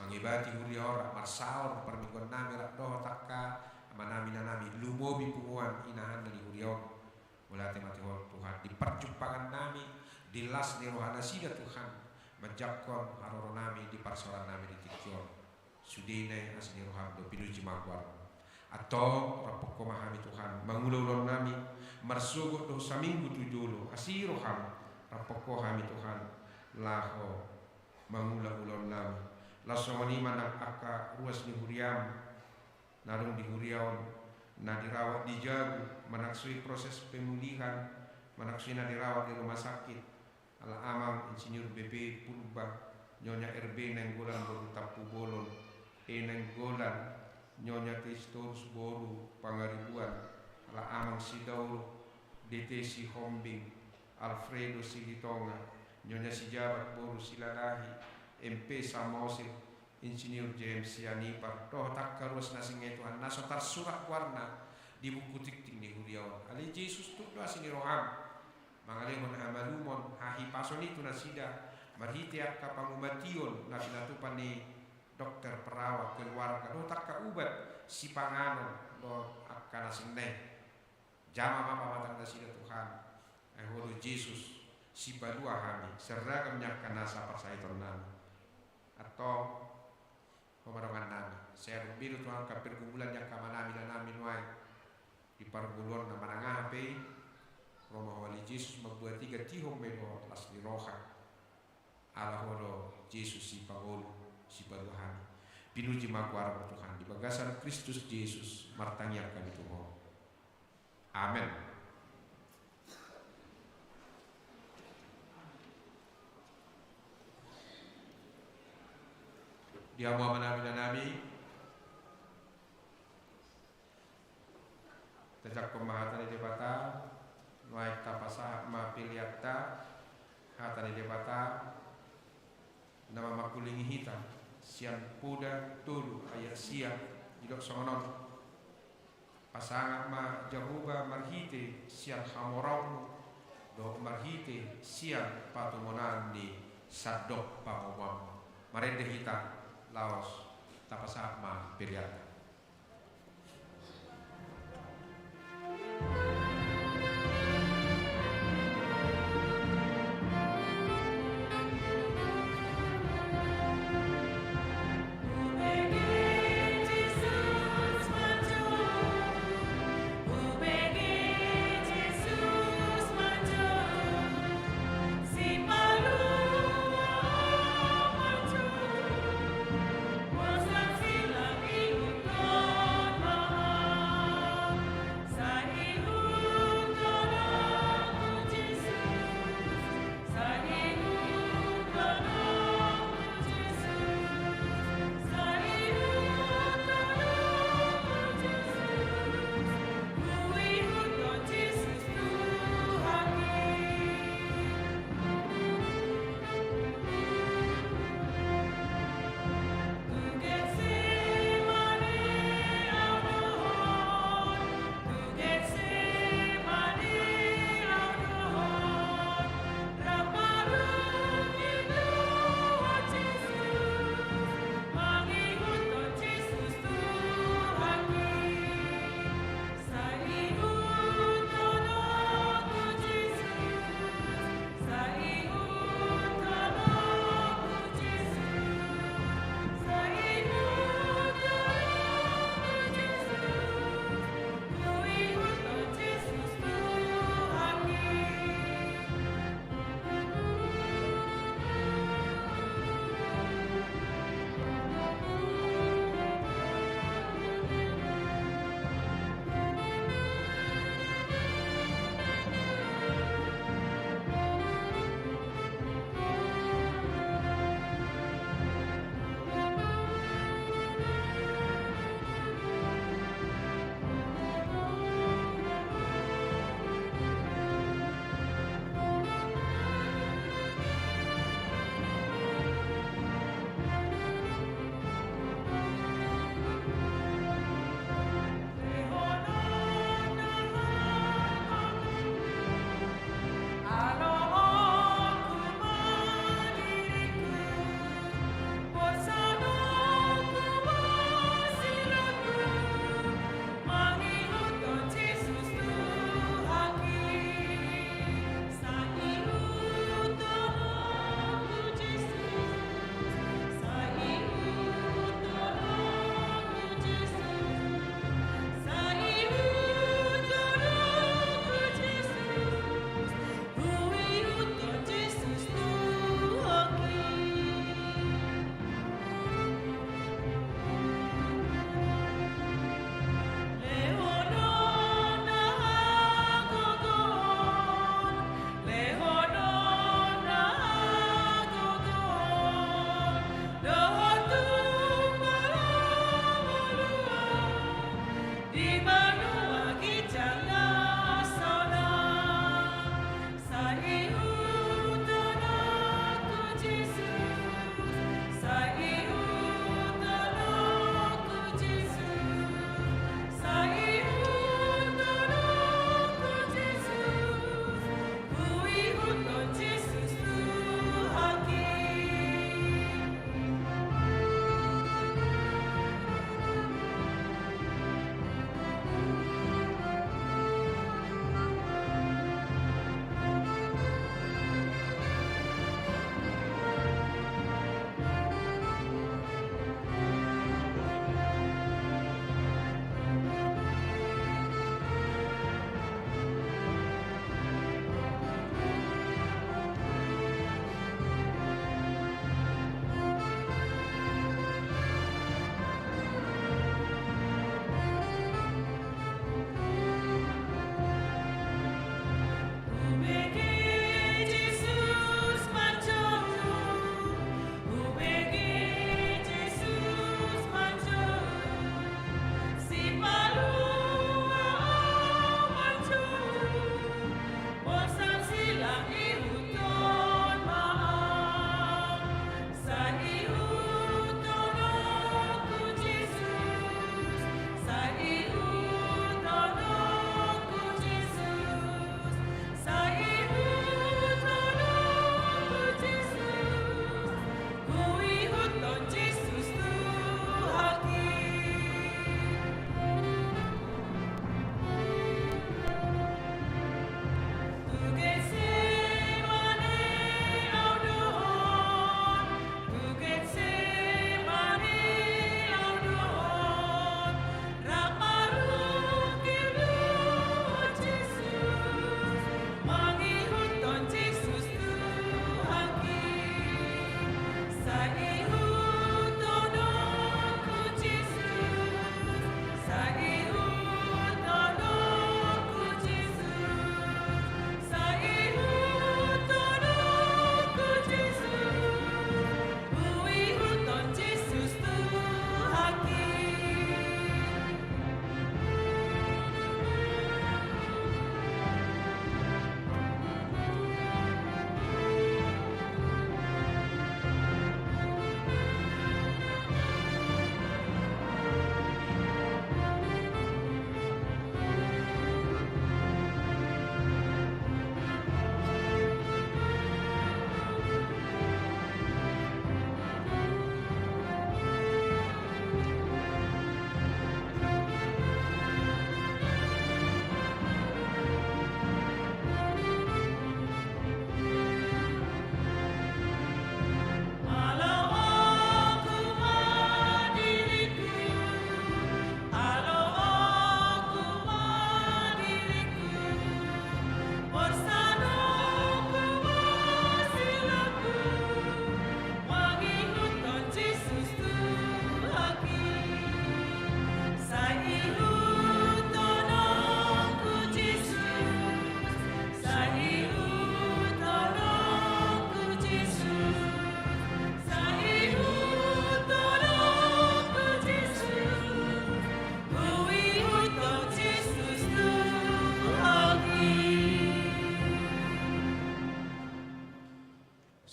mangibati huria on rap marsaor parmingguannami rap dohot angka amanami inanami, lumobi punguan inahanna di huria on. Mauliate ma di Ho Tuhan, di parjumpangannami, di las ni rohanasida Tuhan, manjangkon haroronami di parsaorannami di tingki on. Sudena i asi ni roham do, pinuji ma goarmu. Antong, raphon Ho ma hami Tuhan, mangula ulaonnami, marsogot do saminggu tu jolo, asi roham, raphon Ho hami Tuhan, laho mangula ulaonnami. Laos songon i ma nang angka ruas ni huriam, na adong di huria on, na dirawat di jabu, manang so i proses pemulihan, manang so i na dirawat di rumah sakit, ala amang Insinyur B P Purba, Nyonya R B Nainggolan boru Tampubolon, E Nainggolan, Nyonya T Sitorus boru Pangaribuan, ala amang Sidauro, D T Sihombing, Alfredo Silitonga, Nyonya Sijabat boru Silalahi, M P Samosir, Insinyur James Sianipar, dohot angka ruas na singa i Tuhan, na so tarsurat goarna di buku tingting ni huria on. Ale Jesus, tuk do asi ni roham mangalehon hamalumon, hahipason i tu nasida, marhite angka pangubation na pinatupa ni dokter, perawat, keluarga, dohot angka ubat sipanganon, dohot angka na sinna i. Jama ma pamatang nasida Tuhan. Ai Ho do Jesus, sipalua hami, seragam ni angka nasa parsaitonnami. Antong, Ho ma dongannami, sai adong be do Tuhan angka pergumulan ni angka amanami inanami nuaeng di parngoluonna, manang aha pe i, ro ma Ho ale Jesus mambuati, gantihon ma i dohot las ni roha. Ala Ho do Jesus sipangolu, sipalua hami. Pinuji ma goarmu Tuhan, di bagasan Kristus Jesus martangiang hami tu Ho. Amen. Di hamu amanami inanami, tajangkon ma hata ni Debata, nuaeng tapasahat ma peleanta, hata ni Debata na mamangkulingi hita, sian Poda tolu ayat sia, didok songon on: Pasangap ma Jahowa marhite sian hamoraonmu, dohot marhite sian patumonaan ni sandok pangomoanmu. Marende hita, laos tapasangap ma pelean.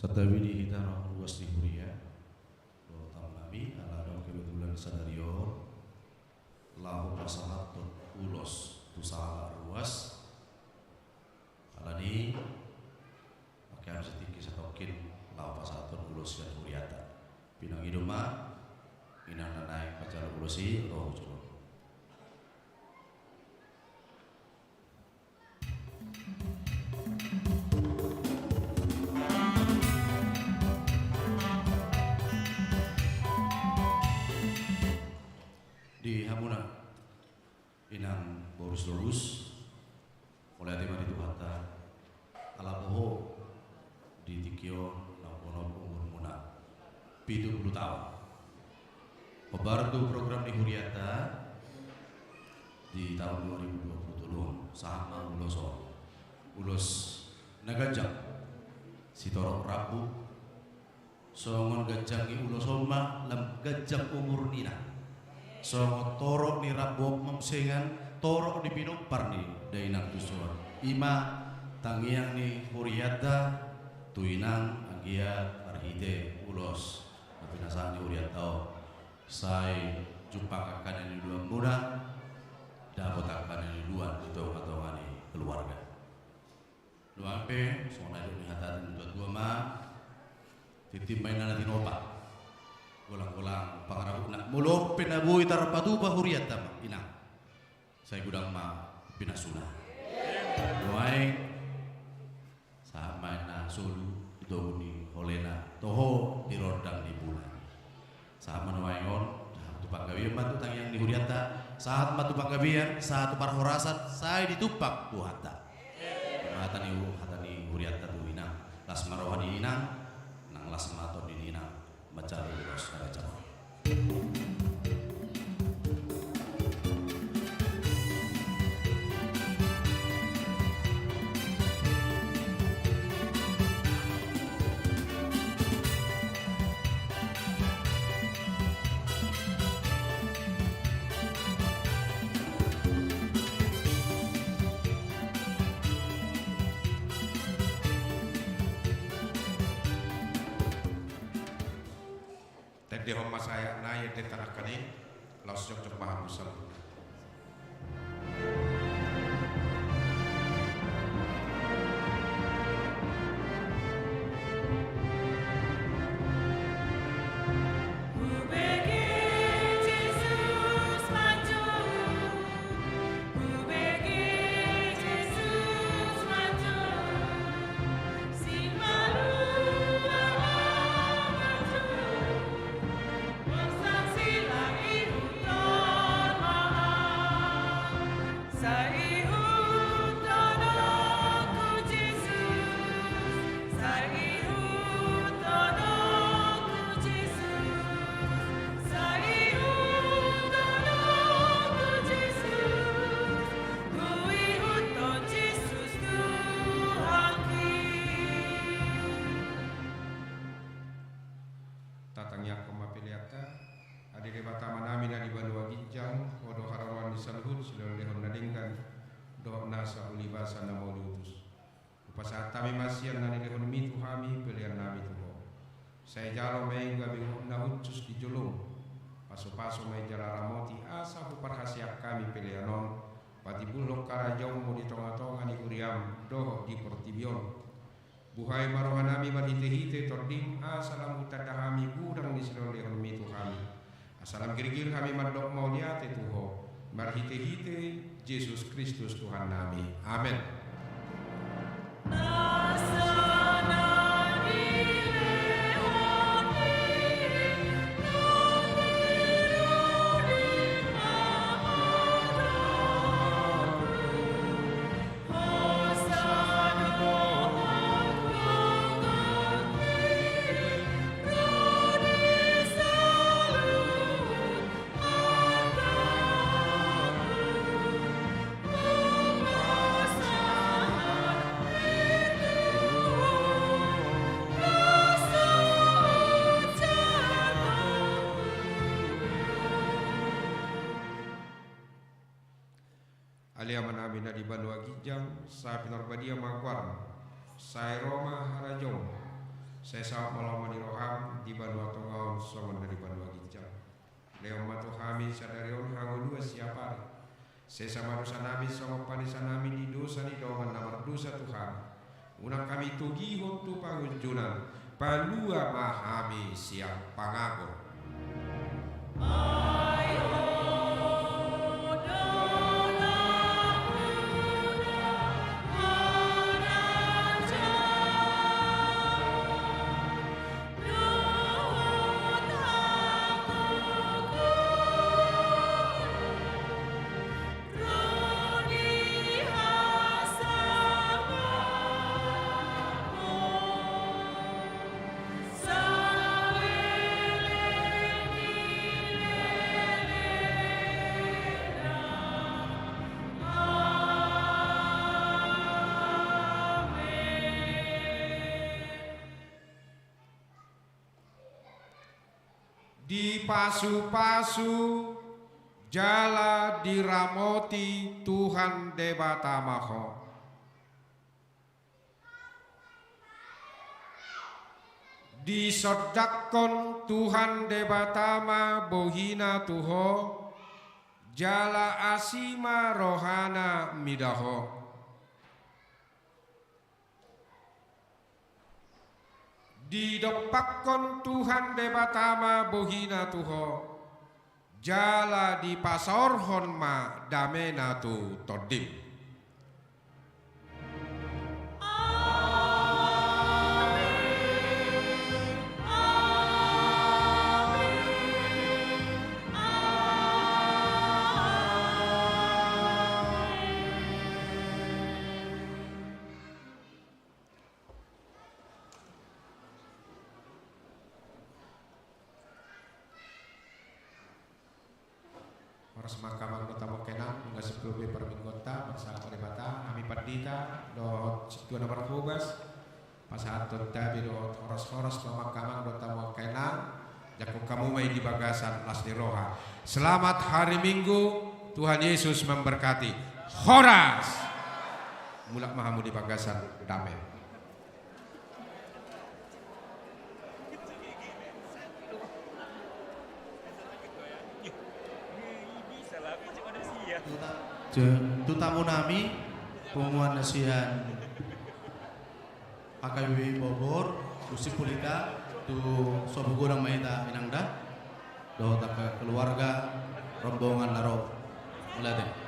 Santabi di hita na ruas ni huria, dohot amang nami, ala adong kebetulan sadari on laho pasahathon ulos tu sahalak ruas. Alani i, anggiat satingki satongkin laho pasahathon ulos sian hurianta. Pinangido ma inang na naeng manjalo ulos i, ro jolo. Di hamuna inang boru Sitorus, mauliate ma di Tuhanta, ala boha di tingki on naung bonop umurmuna, pitu pulu taon. Hombar tu program ni hurianta di taon dua ribu dua pulu tolu on, sahat ma ulos on. Ulos na ganjang, sitorop rambu. Songon ganjang ni ulos on ma lam ganjang umur ni inang. Songon torop ni rambu on ma muse, torop ni pinompar ni dainang tuson. I ma tangiang ni hurianta tu inang, anggiat marhite ulos na pinasahat ni hurianta on, sai jumpang angka na niluluanmuna, dapot angka na niluluan di tongatonga ni keluarga. Nuaeng pe, songon na nidok ni hata ni natuatua ma, tintin ma inna na tinopa, golanggolang pangarahutna. Molo on pe na boi tarpatupa hurianta ma inang, sai godang ma pinasuna. Nuaeng, sahat ma inna solu di togu ni holena, toho di rondang ni bulan. Sahat ma nuaeng on, sahat tu panggabean ma tu tangiang ni hurianta, sahat ma tu panggabean, sahat tu parhorasan, sai ditumpak Tuhanta. Ima hata ni, hata ni hurianta tu inang, las ma roha ni inang, nang las ma tondi ni inang, manjalo ulos na ganjang on. Tendehon ma saeakna i, ende tanangkani, laos jokjok ma hamu saluhutna. Tatangiangkon ma peleanta. Ale Debata Amanami na di banua ginjang, Ho do haroroan ni saluhut silehonlehon na denggan dohot nasa ulibasa na mauliutus. Hupasahat hami ma sian na nilehonmi tu hami peleannami tu Ho. Sai jalo ma i gabe hot na hushus di jolom. Pasupasu ma i jala ramoti asa huparhaseang hami pelean on patimbulhon harajaonmu di tongatonga ni huriam dohot di portibi on. Buhai ma rohanami marhitehite tondim asa lam hutanda hami godang ni silehonlehonmi tu hami. Asa lam girgir hami mandok mauliate tu Ho, marhitehite Jesus Kristus Tuhannami. Amen. Ale Amanami na di banua ginjang, sai pinarbadia ma goarmu, sai ro ma harajaonmu, Sai saut ma lomo ni roham di banua tonga on songon na di banua ginjang. Lehon ma tu hami sadari on hangoluan siapari. Sesa ma dosanami songon panesanami di dosa ni dongan na mardosa tu hami. Unang hami togihon tu pangunjunan, palua ma hami sian pangago. Dipasupasu jala diramoti Tuhan Debata ma ho. Disondangkon Tuhan Debata ma bohina tu ho, jala asi ma rohana mida ho. Didompakkon Tuhan Debata ma bohina tu ho, jala dipasaorhon ma damena tu tondim. Horas ma angka amang dohot hamu angka inang, nunga simpul be parmingguonta, marsahat Debata, hami pandita dohot sintua na marhobas, pasahathon tabi dohot horas-horas tu hamu angka amang dohot hamu angka inang, jangkon hamu ma i di bagasan las ni roha. Selamat Hari Minggu, Tuhan Yesus memberkati. Horas! Mulak ma hamu di bagasan dame. Tu ta-, tu tamu nami, punguan na sian H K B P Bogor, tu simpul hita, tu so pogodang ma hita inang da, dohot angka keluarga, rombongan na ro. Mauliate.